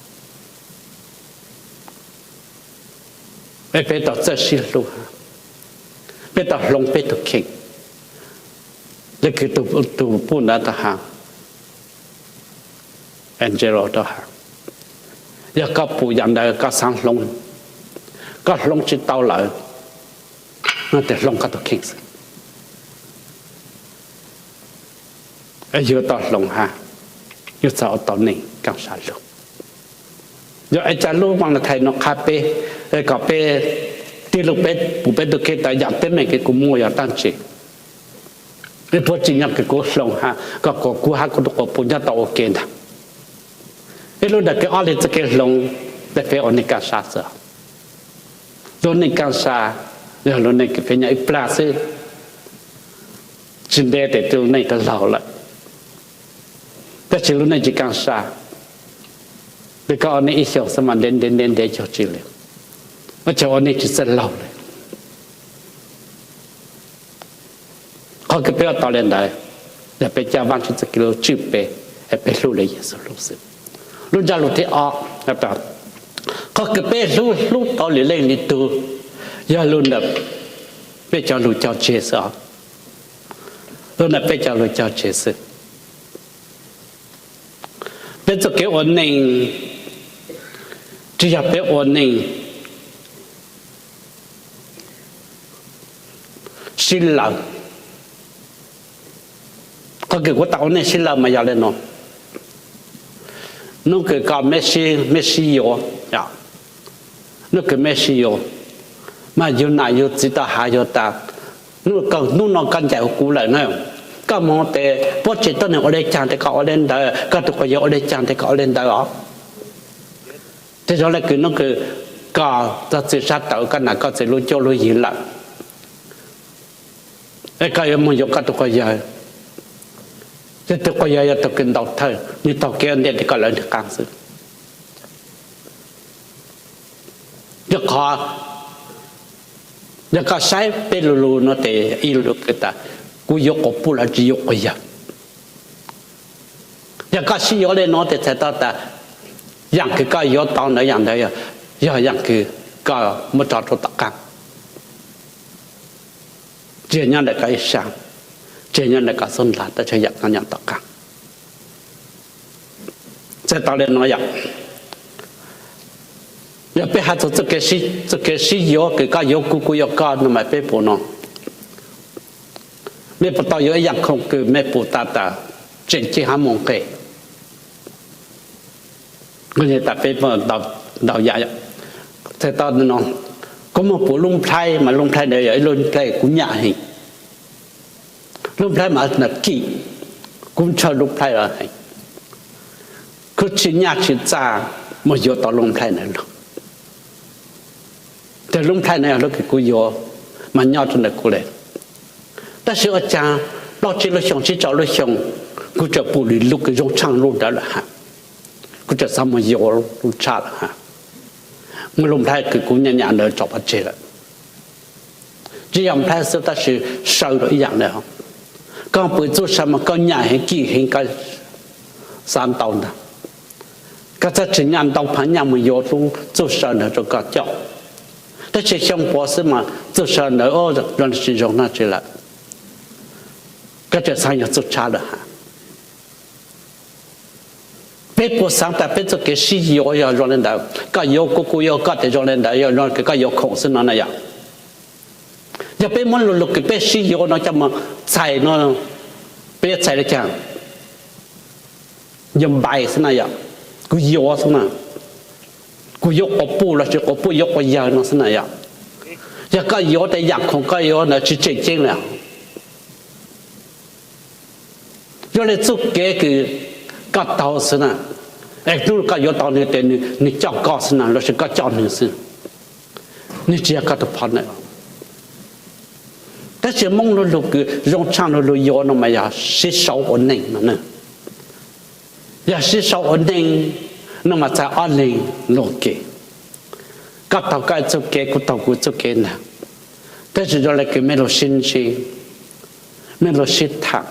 Es peb tau txawj sib hlub, peb tau hloov peb tus kheej. Le kws tus pub ntawd tau has, Angelo tau has, yog koj pum yam ntawd koj xaav hloov, koj hloov tsis tau lawm, no tes hloov koj tus kheej xwb. Yug tau hloov hab, yug txhad ua tau neeg kaaj sab lug. Yog ua cas lub Vaj Lis Thais no qha peb, kom peb tig lug peb pum peb tus kheej tas yam teeb meem kws kuv muaj yog dlaab tsi, puab tsim nyog kws kuv hloov hab kom kuv hab kuv tus quas puj nyob tau ua ke ntag. Ib lub ntawm kws ob leeg txoj kev hloov, tes peb ua neeg kaaj sab xwb. Lub neej kaaj sab yog lub neej kws peb nyob ib plag xwb, tsis ntev tes lub neej tau laug lawm. Tab sis lub neej tsis kaaj sab, tes koj ua neej ib xyoos xwb mas ntev ntev ntev ntev cuag tsi le, ua cas ua neej tsis txawj laug le. Qhov kws peb ua tau le ntawd yog peb coj Vaajtswv txoj kev lug tswj peb, es peb hlub le Yexus lug xwb. Lub ntsab lug thib ob, qhov kws peb hlub hlub tau lwm leej lwm tug yog lug ntawm peb cov lug cog tseg xwb os. Lug ntawm peb cov lug cog tseg xwb. Peb txoj kev ua neej tsis yog peb ua neej sib law. Qhov kws kuv tas ua neej sib law mas yog le nuav. Nub kws koj mej sib yuav, nub kws mej sib yuav, mas yug nam yug txiv tau has yug tas, nub kawg nub no koj ncaim huv kuv lawm na, koj moog tes puab tsev tuab neeg ua le caag tes koj ua le ntawd, koj tug quas yawg ua le caag tes koj ua le ntawd os. Tes zoo le kws nub kws koj txog txij sab tawm koj nam koj txiv lub cuab lub yig lawm, es koj yuav moog yuav koj tug quas yawg, tes tug quas yawg yog tug kws ntaus thawj, nwg taug kev ua ntej tes koj lawv nwg qaab xwb. Yog qhov, yog koj saib peb lu lug no tes ib lu kws tas, kuv yuav quas puj los tsis yuav quas yawg. Yog koj sib yuav le nuav tes txhais tau tas yaam kws koj yuav tau ntawd yaam ntawd yog yaam kws koj muab tso rau tom qaab, tsis yog nyob ntawm koj ib sab, tsis yog nyob ntawm koj xub ntaag, tab sis yaam koj nyob tom qaab. Txhais tau le nuav yog, yog peb has txug txuj kev sib yuav kws koj yuav kuv kuv yuav koj no mas peb pum no, mej puas tau yuav ib yaam khoom kws mej pum tas tas tseem ceeb hab moog nqe. Kuv tas peb ntau yam, txhais tau no, kuv moog pum lub nplhaib mas lub nplhaib ntawd yog ib lub nplhaib kuv nyam heev. Lub nplhaib mas nam kim, kuv ntshaw lub nplhaib los heev, kuv tsis nyaj tsis txaj moog yuav tau lub nplhaib ntawd lug. Tes lub nplhaib ntawd yog lub kws kuv yuav mas nyob rau ntawm kuv le. Tab sis ua caag plaub tsib lub xyoo tsib rau lub xyoo, kuv txawm pum lwm lub kws zoo tshaaj lub ntawd lawm hab, kuv txawm xaav moog yuav lub tshaj lawm hab, muab lub nplhaib kws kuv nyam nyam ntawd tso pov tseg lawm. Tsis yog nplhaib xwb tab sis saw rau ib yaam le, koj pum txuj saw mas koj nyam heev kim heev koj xaav ntau ntag, koj txhaj tsis nyam ntau phaav nyaj moog yuav lub txuj saw ntawd rau koj coj. Tab sis xyoo puav xwb mas txuj saw ntawd zoo tsis zoo noj tsi lawm, koj txawm xaav yuav txuj tshaj lawm hab. Peb puas xaav tas peb txuj kev sib yuav yog zoo le ntawd, koj yuav kuv kuv yuav koj tes zoo le ntawd yog zoo kws koj yuav khoom xwb no na yog? Yog peb muab lug lug kws peb sib yuav no coj moog txhais no, peb yuav txhais le caag? Yuav npais xwb na yog? Kuv yuav xwb na, kuv yuav quas puj los sis quas puj yuav quas yawg no xwb na yog? Yog koj yuav tes yaam khoom koj yuav ntawd tsis tseem ceeb le. Yog le txuj kev kws koj taug xwb na, es hnub koj yuav tau nwg tes nwg coj koj xwb na los sis koj coj nwg xwb, nwg tsis yog koj tug phov ntawm. Tab sis Moob lug lug kws zoo tshaaj lug lug yuav no mas yog sib sau ua neej no. Yog sib sau ua neej no mas txhais ob leeg lug kev, koj taug koj txuj kev kuv taug kuv txuj kev ntag. Tab sis zoo le kws mej lug sib ntsib, mej lug sib tham,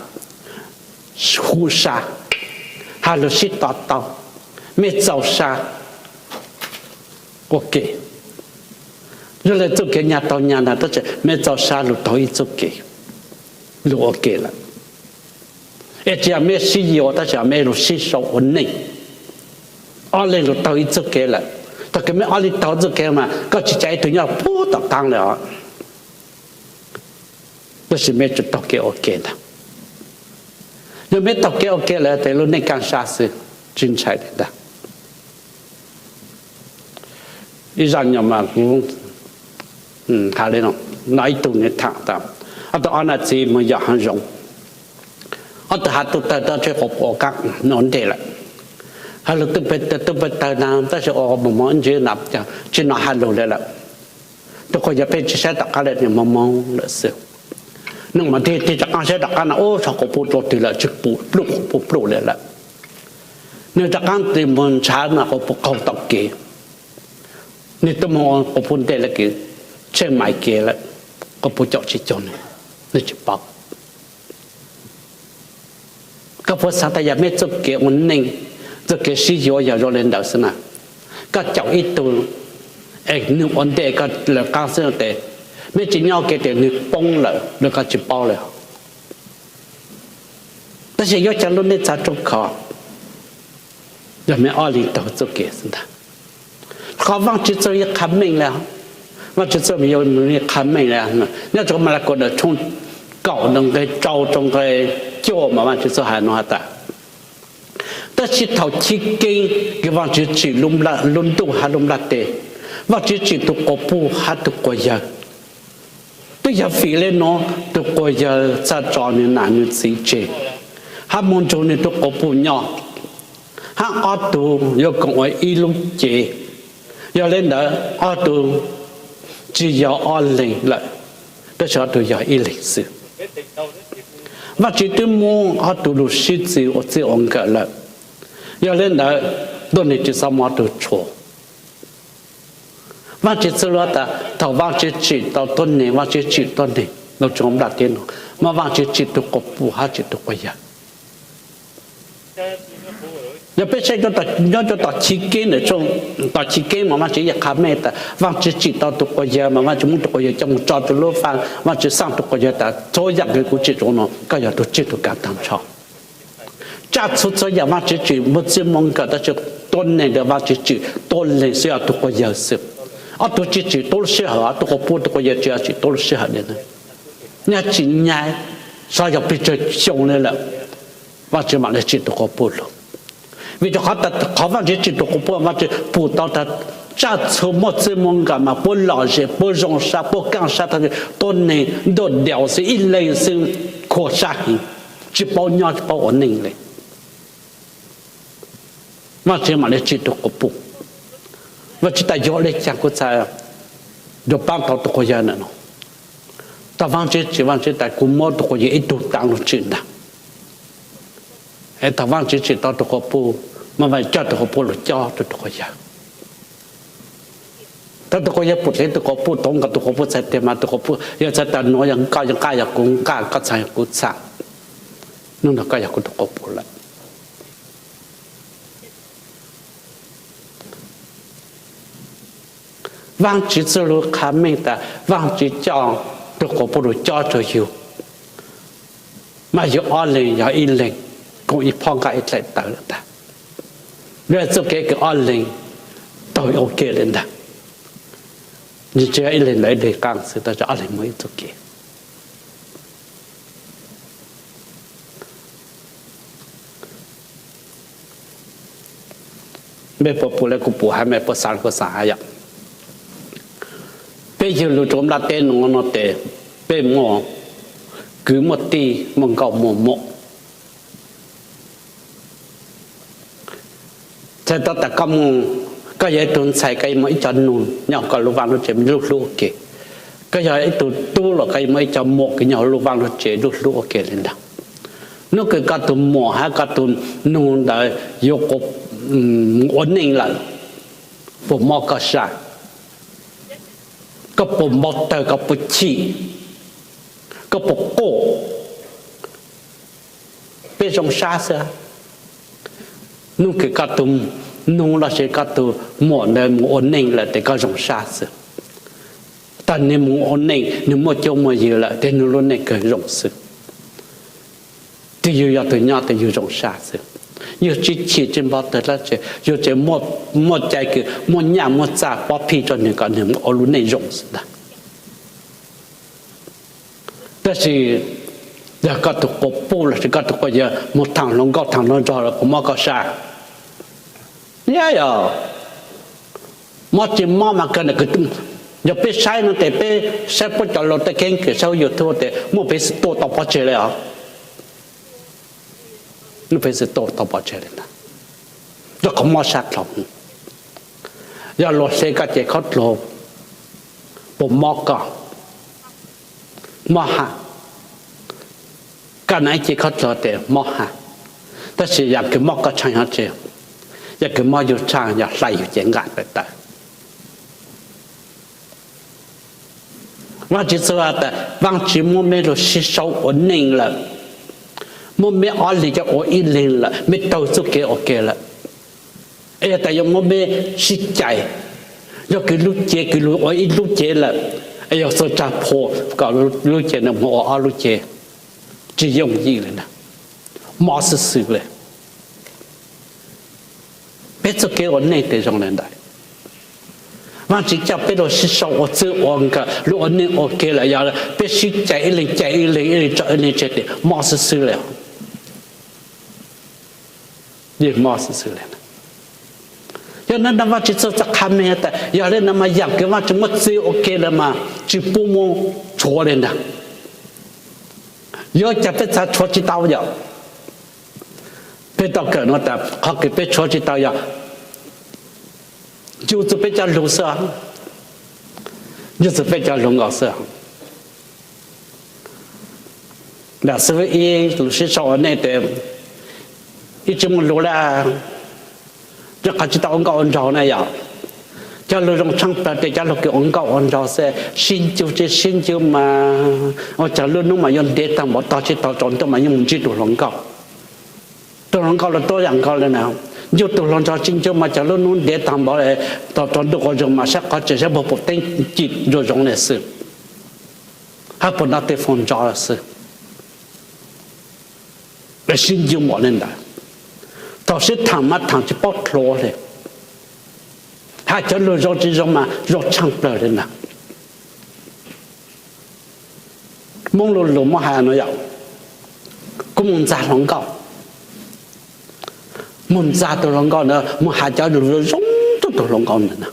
hu sa, has lug sib to taub, mej txaus sa ua ke. Yog li txuj kev nyag taug nyag ntag, tab sis mej txoj sab lug taug ib txuj kev lug ua ke lawm. Es tsis yog mej sib yuav, tab sis mej lug sib sau ua neej. Ob leeg lug taug ib txuj kev lawm. Thaum kws mej ob leeg taug txuj kev mas koj tsis ca ib tug nyob puag tom qaab lawm os. Tab sis mej tsuas taug kev ua ke ntag. Yog mej taug kev ua ke lawm tes lub neej kaaj sab xwb, tsis ntshai li ntag. Ib zaj nyom mas kuv has li no, ib tug nwg tham tas, ob tug ob nam txiv moog yos haav zoov. Ob tug has tub tawg tau tseg quas puj qaab nua ntej lawm. Has lug tub pawg tawg na, tab sis ua moog moog ntsis na, tsis nov has lug li lawm. Tug quas yawg pheej tsis saib tom qab lawm, nwg moog moog lawm xwb. Nwg mas tig tig rov qaab saib tom qab na, ub, tso quas puj dlua twg lawm, tsis pum pluj, quas puj pluj li lawm. Nwg rov qaab tig moog ntshaw na quas puj qaug tom kev. Nwg tub moog ua quas puj ntej lawm kws tsheej mais kev lawm, quas puj caum tsis caug nwg, nwg tsis paub. Koj puas xaav tas yog mej txuj kev ua neej, txuj kev sib yuav yog zoo li ntawd xwb na? Koj caum ib tug es nwg ua ntej koj lawv qaab xwb tes, mej tsis nyob ua ke tes nwg poob lawm los koj tsis paub li. Tab sis yuav cas lub neej txav rooj khov, yog mej ob leeg taug txuj kev xwb ntag. Qhov Vaajtswv txuj lug yeej qha meej li, Vaajtswv txuj lug yeej qha meej li. Nyob rua Malakaus tshooj kaum nqe rau rua nqe cuaj mas Vaajtswv txuj lug has nuav has tas, tab sis thaum chiv keeb kws Vaajtswv tsim lub ntuj hab lub nplaj teb, Vaajtswv tsim tug quas puj hab tug quas yawg. Twb yog vim le nuav tug quas yawg txhaj tso nwg nam nwg txiv tseg, hab moog nrug nwg tug quas puj nyob, hab ob tug yuav koom ua ib lub cev. Yog le ntawd ob tug tsis yog ob leeg lawm, tab sis ob tug yog ib leeg xwb. Vaajtswv twb muab ob tug lug sib txwv ua txij ua nkawm lawm. Yog le ntawd tuab neeg tsis xob muab ob tug tshuav. Vaajtswv txuj lug tas thaum Vaajtswv tsim tau tuab neeg, Vaajtswv tsim tuab neeg lug tsua nplaj teb nuav, mas Vaajtswv tsim tug quas puj hab tsim tug quas yawg. Yog peb saib nyob rua tom chiv keeb, tom chiv keeb mas Vaajtswv yeej qha meej tas Vaajtswv tsim tau tug quas yawg mas Vaajtswv muab tug quas yawg coj moog tso rua lub vaaj, Vaajtswv xaaj tug quas yawg tas txhua yaam kws kuv tsim rua nuav koj yog tug tswj tug kaav taag nrho. Tsaj txhua txhua yaam Vaajtswv tsis muaj txiaj muaj nkawm, tab sis tuab neeg ntawd Vaajtswv tsim tuab neeg xwb, yog tug quas yawg xwb. Ob tug tsis tsim tuab lub sij hawm, tug quas puj tug quas yawg tsis tsim tuab lub sij hawm li. Nyaj tsis nyaj, xyov yog pes tsawg xyoo li lawm, Vaajtswv mam le tsim tug quas puj lug. Vim rua qhov tas qhov Vaajtswv tsim tug quas puj, Vaajtswv pum tau tas tsaj txhua muaj txiaj muaj nkawm mas puab lom zem, puab zoo sab, puab kaaj sab, tuab neeg ntuj daus xwb, ib leeg xwb, khuam sab heev, tsis paub nyob tsis paub ua neej li. Vaajtswv mam le tsim tug quas puj. Vaajtswv tas yuav le caag kuv txhaj yuav paab tau tug quas yawg ntawm no. Thaum Vaajtswv tsim, Vaajtswv tas kuv muab tug quas yawg ib tug taav lug tsim ntag. Es thaum Vaajtswv tsim tau tug quas puj, mas Vaajtswv coj tug quas puj lug cob rua tug quas yawg. Thaum tug quas yawg pum dheev tug quas puj, tov nkaus tug quas puj txhais teg mas tug quas puj yawg txhais tas nuav yog koj yog nqaj, yog kuv nqaj, koj txhais yog kuv txhais. Nub nua koj yog kuv tug quas puj lawm. Vaajtswv txuj lug qha meej tas Vaajtswv coj tug quas puj lug cob rua yug, mas yug ob leeg yog ib leeg, koom ib phob nqaj ib dlaim tawv lawm ntag. Yog txuj kev kws ob leeg taug ua ke li ntag. Tsis yog ib leeg ntawm ib leeg qaab xwb, tab sis ob leeg muaj ib txuj kev. Mej puas pum le kuv pum hab mej puas xaav le kuv xaav hab yom? Peb yug lug rua nplaj teb nuav no tes peb muaj kwv muaj tij, muaj nkauj muaj muam. Txhais tau tas koj muaj, koj yog ib tug ntxhais koj muaj ib co nug nyob koj lub vaaj lub tsev lub hlub ua ke. Koj yog ib tug tub los koj muaj ib co muam kws nyob lub vaaj lub tsev lub hlub ua ke li ntag. Nub kws koj tug muam hab koj tug nug ntawd yuav ua neej lawm, puas mob koj sab? Koj puas npau tawg, koj puas chim, koj puas quaj? Peb zoo sab xwb. Nub kws koj tug nug lossis koj tug muam ntawd mus ua neej lawm tes koj zoo sab xwb. Tag nws mus ua neej, nws muaj cuab muaj yig lawm, thiab nws lub neej kawg zoo xwb. Twb yug yog tus nyob, twb yug zoo sab xwb. Yug tsis chim tsis npog tawg dab tsi, yug tseem muaj cai kws muaj nyaj muaj txag pob phij rau nws kom nws ua lub neej zoo xwb ntag. Tab sis yog koj tus quas puj lossis koj tus quas yawg mus thaam hluas nkauj thaam hluas nraug lawm puas mob koj sab? Yog, mob tsis mob mas kawg, yog peb saib no tes peb saib puab cov lus tej keeb kwm saib YouTube tes muaj peev xwm tuaj tau pov tseg li os. Muaj peev xwm tuaj tau pov tseg li ntag, rau qhov mob sab dhau. Yog luag hle koj cev khaub dluag puas mob koj? Mob has. Koj na ib cev khaub dluag tes mob has, tab sis yam kws mob koj tshaaj yog tsi? Yam kws mob yug tshaaj yog hlais yug cev nqaj tawm tawm. Vaajtswv txuj tas Vaajtswv muab mej lug sib sau ua neej lawm, muab mej ob leeg coj ua ib leeg lawm, mej taug txuj kev ua ke lawm, es yog tas yuav muab mej sib cais, yog kws lub cev kws lug ua ib lub cev lawm, es yog txug tsag phua kom lub cev no moog ua ob lub cev, tsis yooj yim li ntag, mob xwb xwb li. Peb txuj kev ua neej tes zoo le ntawd. Vaajtswv coj peb lug sib sau ua txwj ua nkawm lug ua neej ua ke lawm, yog peb sib cais ib leeg cais ib leeg, ib leeg tso ib leeg tseg tes mob xwb xwb li. Mob xwb xwb li. Yog le no Vaajtswv txuj txoj qha meej tas yog le no mas yam kws Vaajtswv muab txwj ua ke lawm mas tsis pub muab tshuav li ntag. Yuav cas peb txhaj tshuav tsis tau yom? Peb tau kawm no tas qhov kws peb tshuav tsis tau yog ncu txug peb cov lug xwb, ncu txug peb cov lug nkaus xwb. Ntawm xib fwb ib lug sib sau ua neej tes ib tsi muaj lug le, rau qhov tsis tau ua nkauj ua nraug na yom. Cov lug zoo tshaaj plawg tes cov lug kws ua nkauj ua nraug xwb, sib ncu tsis sib ncu mas ua caag lub nub mas yuav ntev taag npaum, tog tsis tau tsaus ntuj mas yeej mus ntsib tug hluas nkauj. Tug hluas nkauj los tuab yam nkaus le na, ncu tug hluas nraug tsis ncu mas caag lub nub ntev taag npaum, tog tsaus ntuj quas zoog mas saib qhov tseem saib puag puag teeb ci zoo zoo le xwb, hab puag nrug tej foob ntso xwb. Sib ncu npaum le ntawd, thaum sib thaam mas thaam tsis paub dluav li, hab cov lug zoo tsis zoo mas zoo tshaaj plawg li ntawd. Moob lu lug muab has no yom, kuv moog ntxag hluas nkauj, moog ntxag tug hluas nkauj ntawd, moog has cov lug zoo zoo rua tug hluas nkauj ntawd na.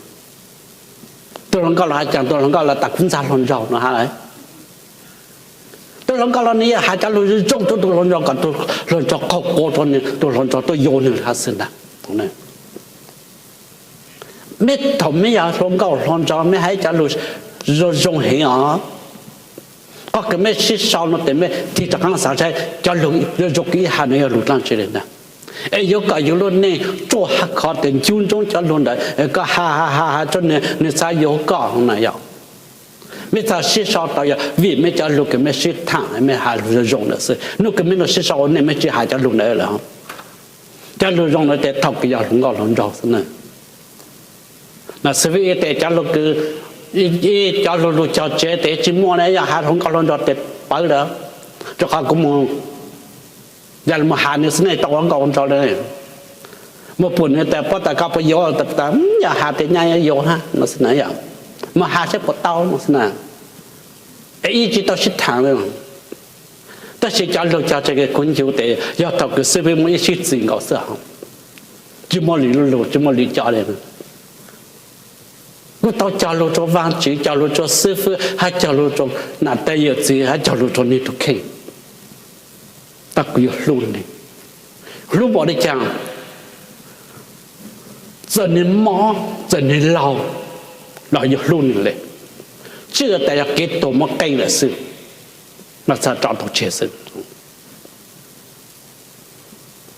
Tug hluas nkauj los has caag? Tug hluas nkauj los tas kuv ntxag hluas nraug no hab. Tug hluas nkauj los nwg has cov lug zoo zoo rua tug hluas nraug kom tug hluas nraug qaug qua rua nwg, tug hluas nraug tuaj yuav nwg hab xwb ntag. Mej thaum mej yog hluas nkauj hluas nraug mej has cov lug zoo zoo heev os. Qhov kws mej sib sau no tes mej tig rov qaab xaav saib cov lug zoo zoo kws ib has no yog lug dlaab tsi le ntag. Es yuav kom yug lub neej ruaj hab khov tes ncu ntsoov cov lug ntawd, koj has has has has rua nwg, nwg xaav yuav koj na yom. Mej txhaj sib sau tau yog vim mej cov lug kws mej sib thaam mej has lug zoo zoo ntawd xwb. Nub kws mej lug sib sau ua neej mej tsis has cov lug ntawd lawm. Cov lug zoo ntawd tes thaum kws yog hluas nkauj hluas nraug xwb na. Mas xib fwb ib tes cov lug kws, ib cov lug lug cog tsev tes tsis muaj na, yog has hluas nkauj hluas nraug tes pawv lawm. Rua qhov kuv moog yog moog has nwg xwb ne, tau ua nkauj ua nraug le. Moog pum nwg tas puab tas koj puas yuav, tas yog has tes nyaj yuav hab no xwb na yom. Moog has saib puas tau no xwb na. Es ib tsis tau sib thaam le. Tab sis cov lug cog tsev kws kuv ncu tes yog thaum kws xib fwb muaj ib sib txim nkaus xwb, tsis muaj lwm lug tsis muaj lwm cov le. Kuj tau cog lug rua Vaajtswv, cog lug rua xib fwb, hab cog lug rua nam teg yawm txiv, hab cog lug rua nwg tug kheej. Tab kuv yuav hlub nwg, hlub npaum le caag, txawm nwg mob txawm nwg laug los yuav hlub nwg le. Tsi tas yog kev tuag muab qeej lawm xwb, mas txhaj rov tau tseg xwb.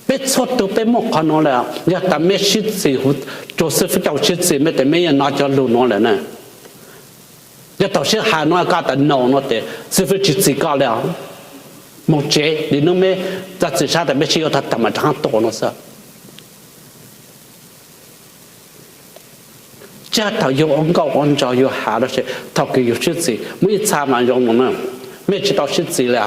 Peb txhua tug peb muaj qhov nuav lawm, yog tas mej sib txim, rua xib fwb coj sib txim mej tes mej yuav nov cov lug nuav lawm na. Yog thaum sib has nuav koj tas no no tes xib fwb tsis txim koj le, moog tsev, li nub mej txaj txim sab tas mej sib yuav tag tag mas rov qaab tuaj no xwb. Tsis thaum yus ua nkauj ua nraug yus has los sis thaum kws yus sib txis muaj ib txha mas zoo no na, mej tsis tau sib txis li,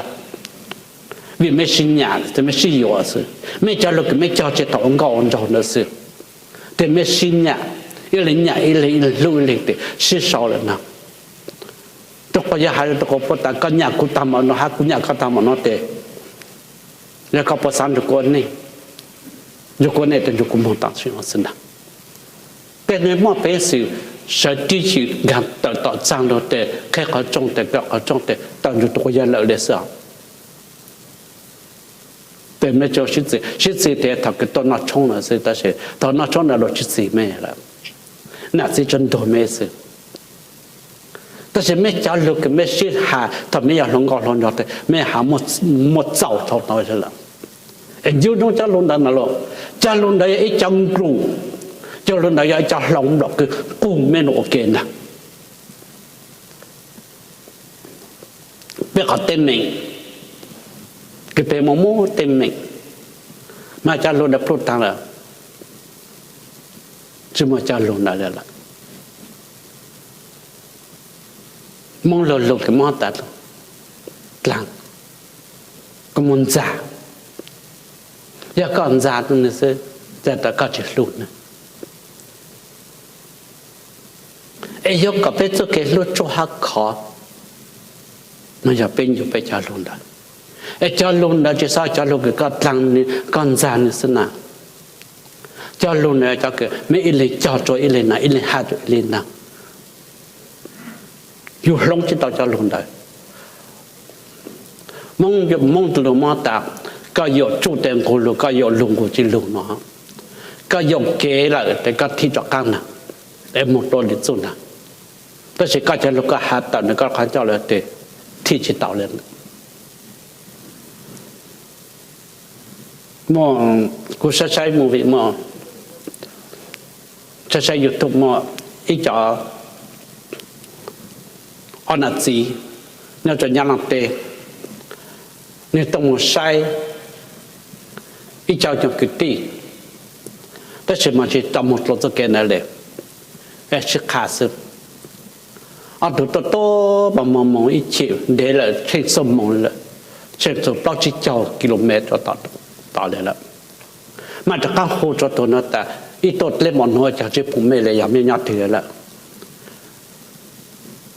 vim mej sib nyam, mej sib yuav xwb. Mej cov lug kws mej cog tseg thaum ua nkauj ua nraug ntawd xwb, tes mej sib nyam, ib leeg nyam ib leeg, ib leeg hlub ib leeg tes sib sau lawm no. Rua qhov yog has rua qhov puab tas koj nyam kuv tag npaum no hab kuv nyam koj tag npaum no tes, yog koj puas xav nrug kuv ua neej, nrug kuv ua neej tes nrug kuv moog tam sim no xwb ntag. Tej neeg muaj peev xwm sawv dib xwm nkaag tawm tom txaag lug tes qheb qhov rooj tes kaw qhov rooj tes tawm nrug tug quas yawg lawm li xwb. Tes mej tsi sib txis, sib txis tes thaum kws tuaj noj tshoob na xwb, tab sis thaum noj tshoob ntawd luag tsis txis mej lawm, nam txiv tsi ntuag mej xwb. Tab sis mej cov lug kws mej sib has thaum mej yog hluas nkauj hluas nraug tes mej has muaj txaus dhau no lawm. Es ncu ntsoov cov lug ntawd na los, cov lug ntawd yog ib cov nkrus, cov lug ntawd yog ib cov hlau nplaum kws qug mej lug ua ke ntag. Peb qhov teeb meem kws peb muaj muaj teeb meem, mas cov lug ntawd pluj taag lawm, tsi muaj cov lug ntawd lawm. Moob lug lug kws mob tas dlaag, koj moog ntxag, yog koj ntxag xwb, txhais tas koj tsi hlub nws. Es yuav kom peb txuj kev hlub tsuaj hab khov, mas yog peb ncu peb cov lug ntawd. Es cov lug ntawd tsi xob cov lug kws koj dlaag nws koj ntxag nws xwb na. Cov lug ntawd cov kws mej ib leeg cog rua ib leeg na, ib leeg has rua ib leeg na. Yug hloov tsi tau cov lug ntawd. Moob, Moob lug mob tas, koj yuam tsuj tes nqug lug, koj yuam lug nqug tsi lug no, koj yuam kev lawm tes koj thim rov qaab na, es moog dua lwm txuj ntag. Tab sis koj cov lug koj has tawm nws koj qhov ncauj lawm tes thim tsi tau li. Muaj, kuv saib saib movie, muaj saib saib YouTube muaj ib co ob nam txiv nyob rua Nyab Laaj teb, nwg tuaj moog saib ib co nyuag kwv tij, tab sis mas tsi tau moog dlua txuj kev ntawd li, sib qha xwb. Ob tug tuaj tuaj moog moog moog ib chim ntev lawm tsheej xuab moos lawm, tsheej txug plaub tsib caug kilomev rua tom li lawm, mas rov qaab hu rua tug nuav tas, ib tuaj dleb mos nuav cog tsi pum mej li, yog mej nyob twg lawm.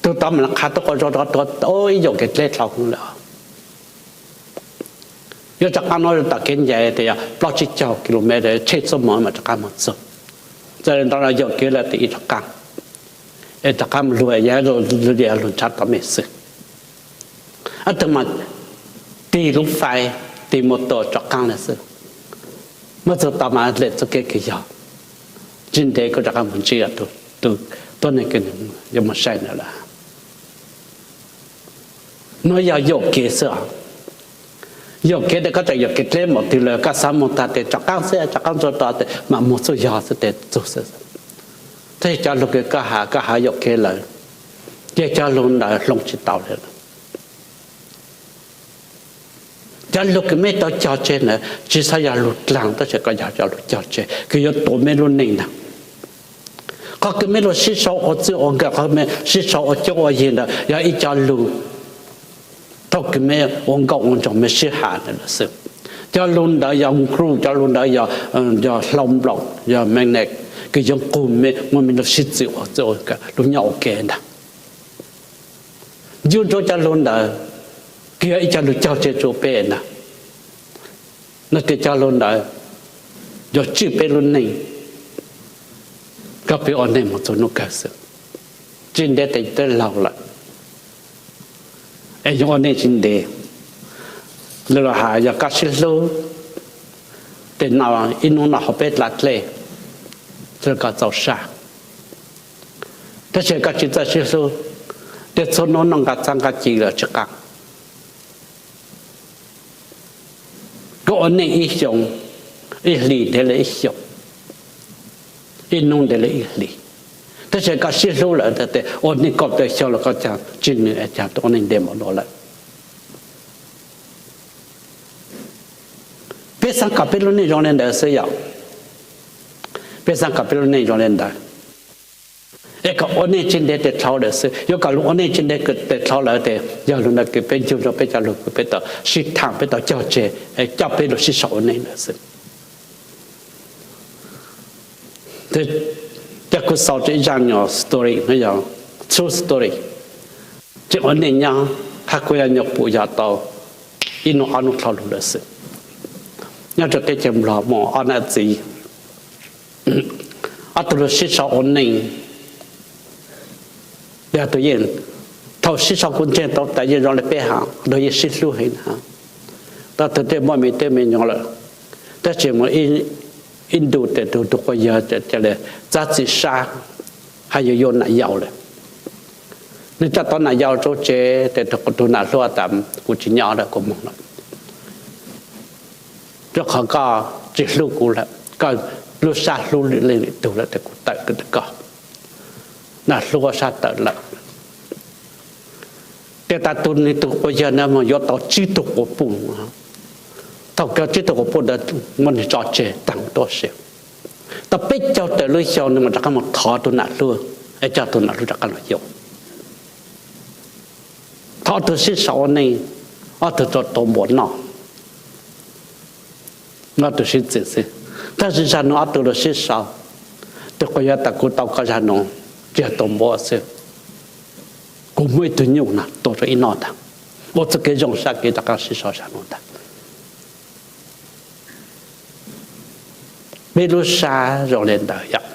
Tug tod mas qha tuaj quas zog rov tuag ib yaum kev dleb dlhau lawm. Yuav rov qaab nuav tom kev ncaim tes yog plaub tsib caug kilomev tsheej xuab moos mas rov qaab moog txug. Txawm li ntawd los yaum kev lawm tes ib rov qaab, es rov qaab moog lug, yog lug ntshav tom mej xwb. Ob tug mas tig lub fais, tig mus tom rov qaab lawm xwb. Muaj txug tod mas lem txuj kev kws yog, tsis ntev kuj rov qaab moog ntsib tug tuab neeg kws yuav moog saib ntawd lawm. Nuav yog yaum kev xwb os. Yaum kev tes koj tseem yaum kev dleb npaum twg lawm koj xav moog tag tes rov qaab xwb, rov qaab txug tod tes mam moog txuj yog xwb tes txug xwb. Tab sis cov lug kws koj has, koj has yaum kev lawm, ces cov lug ntawd hloov tsis tau li lawm. Cov lug kws mej tau cog tseg ntawd tsis txhob yog lug dlaag, tab sis koj yog cov lug cog tseg kws yuav tuav mej lub neej ntag. Qhov kws mej lug sib sau ua txwj ua nkawm, qhov mej sib sau ua cuab ua yig ntawd yog ib co lug thaum kws mej ua nkauj ua nraug mej sib has ntawd lawm xwb. Cov lug ntawd yog nkrus, cov lug ntawd yog, yog hlau nplaum, yog magnet kws yuav qug mej muab mej lug sib txwv ua txwj ua nkawm lug nyob ua ke ntag. Ncu ntsoov cov lug ntawd kws yog ib co lug cog tseg rua peb ntag. Nuav tes cov lug ntawd yuav tswj peb lub neej, kom peb ua neej moog txug nub kawg xwb. Tsis ntev tes twb laug lawm, es yuav ua neej tsis ntev. Lawv has yog koj sib hlub tes no ib nub noj hauv peb dlav dlej, koj txaus saj. Tab sis koj tsis txawj sib hlub, tes txhua nub noj nqaj txhab nqaj ci lawm tsis qaab. Koj ua neej ib xyoo, ib hlis ntev li ib xyoo, ib nub ntev li ib hlis. Tab sis koj sib hlub lawm tes ua neej kaum tawm xyoo los koj caag tsis nwm caag ua neej ntev npaum nuav lawm. Peb xaav kom peb lub neej zoo li ntawd xwb yom. Peb xaav kom peb lub neej zoo li ntawd. Es kom ua neej tsis ntev tes dhau lawm xwb. Yuav kom luag ua neej tsis ntev tes dhau lawm tes yog lug ntawd kws peb ncu rua peb cov lug kws peb tau sib thaam, peb tau cog tseg, coj peb lug sib sau ua neej lawm xwb. Cov kuv xaus tau ib zaj nyuag story, yog true story. Tseem ua neej nyob hab kuv yog nyuag pum yog tau ib nub ob nub dhau lug lawm xwb. Nyob rua teb chaws Nplog muaj ob nam txiv, ob tug lug sib sau ua neej. Yog tug yeej, thaum sib sau kuv ntseeg tau tas yeej zoo le peb hab, tug yeej sib hlub heev na. Tau tug tej muaj me tub me nyuam lawm, tab sis muaj ib ntu tes tug, tug quas yawg ca le txav txim sab hab yuav yuav nam yau lawm. Nwg coj tau nam yau rua tsev tes tug nam hluas tas kuv tsis nyob lawm, kuv moog lawm, rua qhov koj tsis hlub kuv lawm, koj lub sab hlub lwm leej lwm tug lawm tes kuv tawm tawm koj. Nam hluas sab tawm lawm. Tes tas tug, nwg tug quas yawg na moog yuav tau tsib tug quas puj. Thaum kawg tsib tug quas puj ntawd muab nwg tso tseg taag tuab si. Tau peb caug tawm lub xyoo nwg mam rov qab moog thov tug nam hluas, es coj tug nam hluas rov qab los yug. Thaum ob tug sib sau ua neej, ob tug tau npua noj, ob tug sib txwv xwb. Tab sis zag nuav ob tug lug sib sau, tug quas yawg tas kuv tau koj zag nuav tsis yog tua npua xwb, kuv muaj ib tug nyuj na tua rua ib noj ntag. Ua txuj kev zoo sab kev rov qab sib sau zag nuav ntag. Peb lub sab zoo le ntawd yom.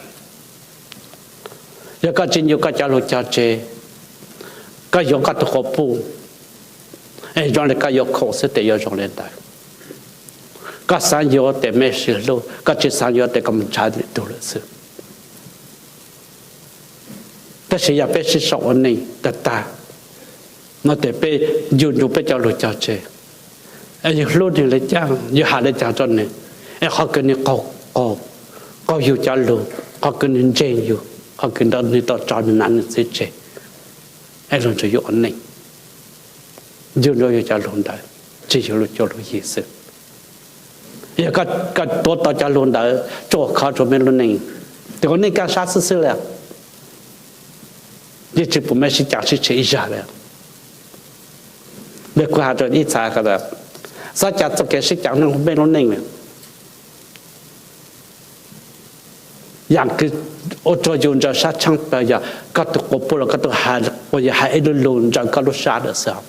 Yog koj tsis ncu koj cov lug cog tseg, koj yuav koj tug quas puj, es zoo le koj yuav khoom xwb tes yuav zoo le ntawd. Koj xaav yuav tes mej sib hlub, koj tsis xaav yuav tes koj moog nrhav lwm tug lawm xwb. Tab sis yog peb sib sau ua neej tag tag no tes peb ncu ncu peb cov lug cog tseg, es yug hlub nwg le caag, yug has le caag rua nwg, es qhov kws nwg qaug, qaug yug cov lug, qhov kws nwg ntseeg yug, qhov kws nwg tau tso nwg nam nwg txiv tseg, es lug nrug yug ua neej, ncu ncu yug cov lug ntawd, tsis yug lug cuag lug yig xwb. Yog koj tuav tau cov lug ntawd tsuj khov rua mej lub neej, tes ua neej kaaj sab xwb xwb le, yeej tsis pum mej sib caav sib tsheej ib zag le. Kuv has rua ib txha, xob caav txuj kev sib caav mej lub neej le. Yaam kws ua rua yug ntsaws sab tshaaj plawg yog koj tug quas puj los koj tug has, quas yawg has ib lub lug ntsaws koj lub sab lawm xwb,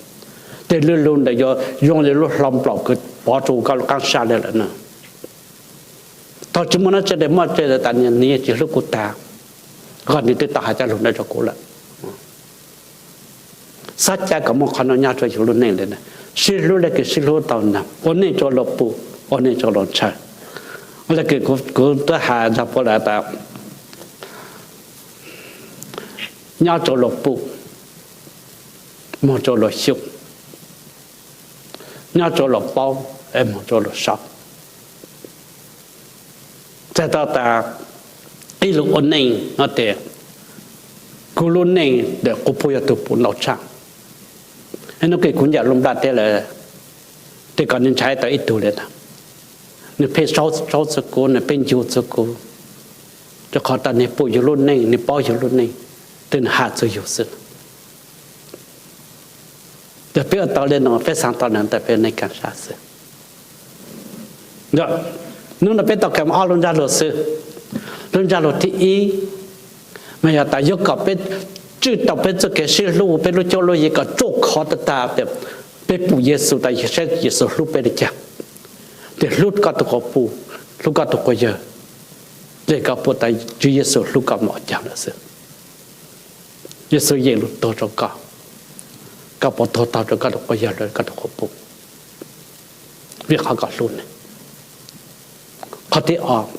tes lub lug ntawd yuav zoo le lub hlau nplaum kws pov rua koj lub qaab sab le lawm na. Thaum tsis muaj nab tse tes muaj tse tas nwg yeej tsis hlub kuv tag, koj nwg twb tau has cov lug ntawd rua kuv lawm. Xob caav kom muaj qhov nuav nyob rua yug lub neej le. Sib hlub le kws sib hlub tau ntag, ua neej rua luag pum, ua neej rua luag ntshaw. Le kws kuv twb has nrug puab lawm tas, nyob rua luag pum, moog rua luag xyum, nyob rua luag paub, moog rua luag sau. Txhais tau tas ib lug ua neej no tes, kuv lub neej ntawm quas puj yog tug pum ntau tshaj. Hnub kws kuv ncaim lub nplaj teb lawm, tes kom nwg ntshai tau ib tug le ntag. Nwg pheej saub txug kuv, nwg pheej ncu txug kuv, rua qhov tas nwg pum yug lub neej, nwg paub yug lub neej, tes nwg has txug yug xwb. Tes peb ua tau le nuav, peb xaav tau le nuav tes peb neej kaaj sab xwb. Hnub no peb tau kawm ob lub ntsab lug xwb. Lub ntsab lug thib ib mas yog tas yuav kom peb tswj tau peb txuj kev sib hlub, peb lub cuab lub yig kom tsuj khov tag tag, peb pum Yexus tas saib Yexus hlub peb le caag, tes hlub koj tug quas puj, hlub koj tug quas yawg, le koj pum tas Tswv Yexus hlub koj npaum caag lawm xwb. Yexus yeem lug tuag rua koj, koj puas tuag taug rua koj tug quas yawg los koj tug quas puj? Vim qhov koj hlub nwg. Qhov thib ob,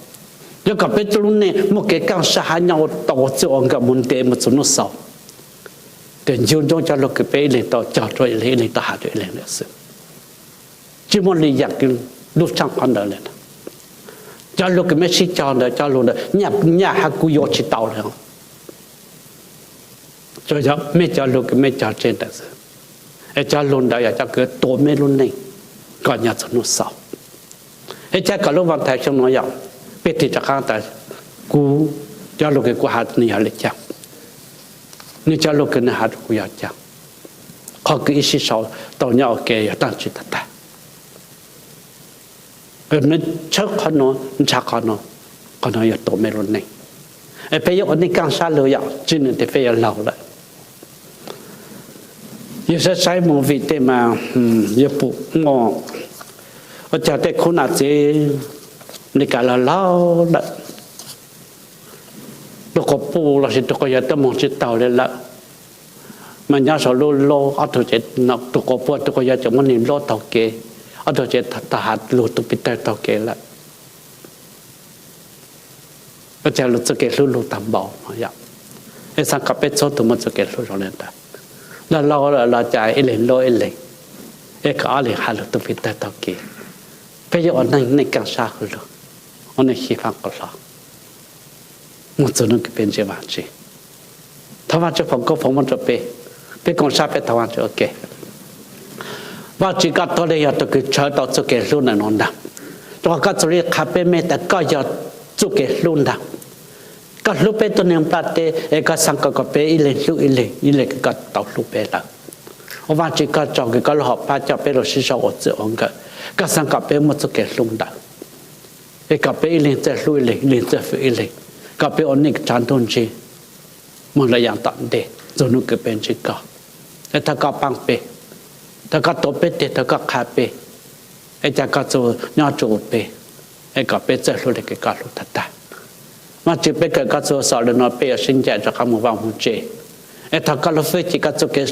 yuav kom peb txuj lub neej muaj kev kaaj sab hab nyob tau ua txwj ua nkawm moog ntev moog txug nub xaus, tes ncu ntsoov cov lug kws peb ib leeg tau cog rua ib leeg, ib leeg tau has rua ib leeg lawm xwb. Tsis muaj li yaam kws lub tshaaj qhov ntawd le. Cov lug kws mej sib cog ntawd, cov lug ntawd nyaj hab kuv yuav tsis tau le. Tsuas yog mej cov lug kws mej cog tseg ntawd xwb, es cov lug ntawd yog cov kws tua mej lub neej kom nyob txug nub xaus. Es ca kom lub vaaj thaiv xyoo nuav yog peb tig rov qaab tas kuv cov lug kws kuv has nwg yog le caag. Nws cov lus kws nws has rau kuv yog cag, qhov kws ib sij sau tau nyob ua ke yog taag tsi tag tag. Nws tshawb qhov nuav, ntshaw qhov nuav, qhov nuav yog tau mej lub neej. Es peb yuav ua neej kaaj sab lug yom, tsi nws tes peb yuav laug lawm. Yug saib saib movie tej mas yuav pum muaj ua cag tej khub nam txiv Amelikas laug laug lawm, tug quas puj lossis tug quas yawg tuaj moog tsi taug le lawm, mas nyob sau lub lub ob tug, tug quas puj tug quas yawg tseem muab nwg luab taug kev, ob tug tseem tau has lug tu pis tawg taug kev lawm. Ua cag lug txuj kev hlub lug taag npaum, es xaav kom peb txhua tug muaj txuj kev hlub zoo le ntawd. Laug laug lawm los cas ib leeg luab ib leeg, es kom ob leeg has lug tu pis tawg taug kev. Peb yuav ua neej kaaj sab lug, ua neej xyiv faaj quas hlo, moog txug nub kws peb ntseeg Vaajtswv. Thov Vaajtswv foom koob foom moov rua peb, peb koom sab peb thov Vaajtswv ua ke. Vaajtswv koj tuag le yog tug kws tshawb tau txuj kev hlub ntawm nuav ntaag, rua qhov koj txuj li qha peb mej tas koj yog txuj kev hlub ntaag. Koj hlub peb tuab neeg nplaj teb es koj xaav kom kom peb ib leeg hlub ib leeg ib leeg kws koj tau hlub peb lawm. Ua Vaajtswv koj tsaug kws koj lub hom pab coj peb lug sib sau ua txwj ua nkawm, koj xaav kom peb muaj txuj kev hlub ntawd, es kom peb ib leeg txawj hlub ib leeg, ib leeg txawj fwm ib leeg, kom peb ua neej tsav ntuj ntsig moog lawm yaam tom ntej txug nub kws peb ntsib koj. Es thov koj paab peb, thov koj tuav peb teg, thov koj qha peb, es ca koj txuj nyob tsuj peb, es kom peb txawj hlub le kws koj hlub tag tag. Vaajtswv peb kawm koj txuj xov le nuav peb yuav sib ncaim rov qab moog vaj moog tsev, es thov koj lub fwj chim koj txuj kev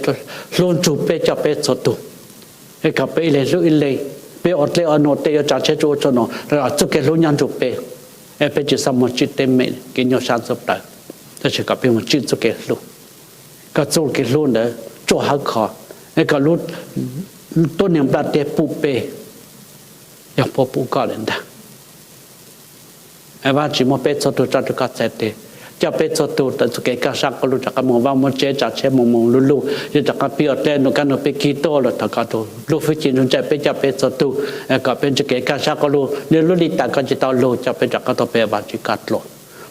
hlub nrug peb coj peb txhua tug, es kom peb ib leeg hlub ib leeg, peb ua dleb ua num tej yuav tsav tsheb tsuj ua tsuj num los txuj kev hlub nyob nrug peb, es peb tsi xob moog tswj teeb meem kev nyuaj sab ntxuv plawv, tab sis kom peb moog tswj txuj kev hlub, kom txuj kev hlub ntawd tsuaj hawb kho, es kom lub tuab neeg nplaj teb pum peb, yog puab pum koj le ntaag. Vaajtswv muab peb txhua tug tso rua koj txhais tes, coj peb txhua tug tawm txuj kev kaaj sab quas lug rov qab moog vaj moog tsev, tsav tsheb moog moog lug lug, yuav rov qab pib ua dleb num kab nub peb kib tuaj los thov koj tug lub fwj chim nrug ncaim peb coj peb txhua tug, kom peb txuj kev kaaj sab quas lug nwg lub lim tas koj tsi tau lug coj peb rov qab tuaj peb Vaajtswv koj dlua.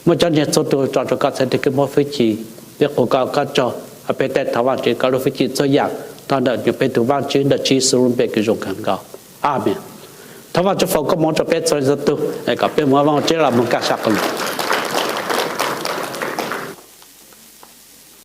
Muab cov ntseeg txhua tug tso rua koj txhais tes kws muab fwj chim, peb qhuas koj koj tsaug, peb teb thov Vaajtswv koj lub fwj chim txhua yaam, tog ntawm nyuas peb tug Vaajtswv ntawm Tswv Yexus lub npe kws zoo kawg nkaus. Amees. Thov Vaajtswv foom koob moov rua peb txhua tug, kom peb muab vaj moog tsev los moog kaaj sab quas lug.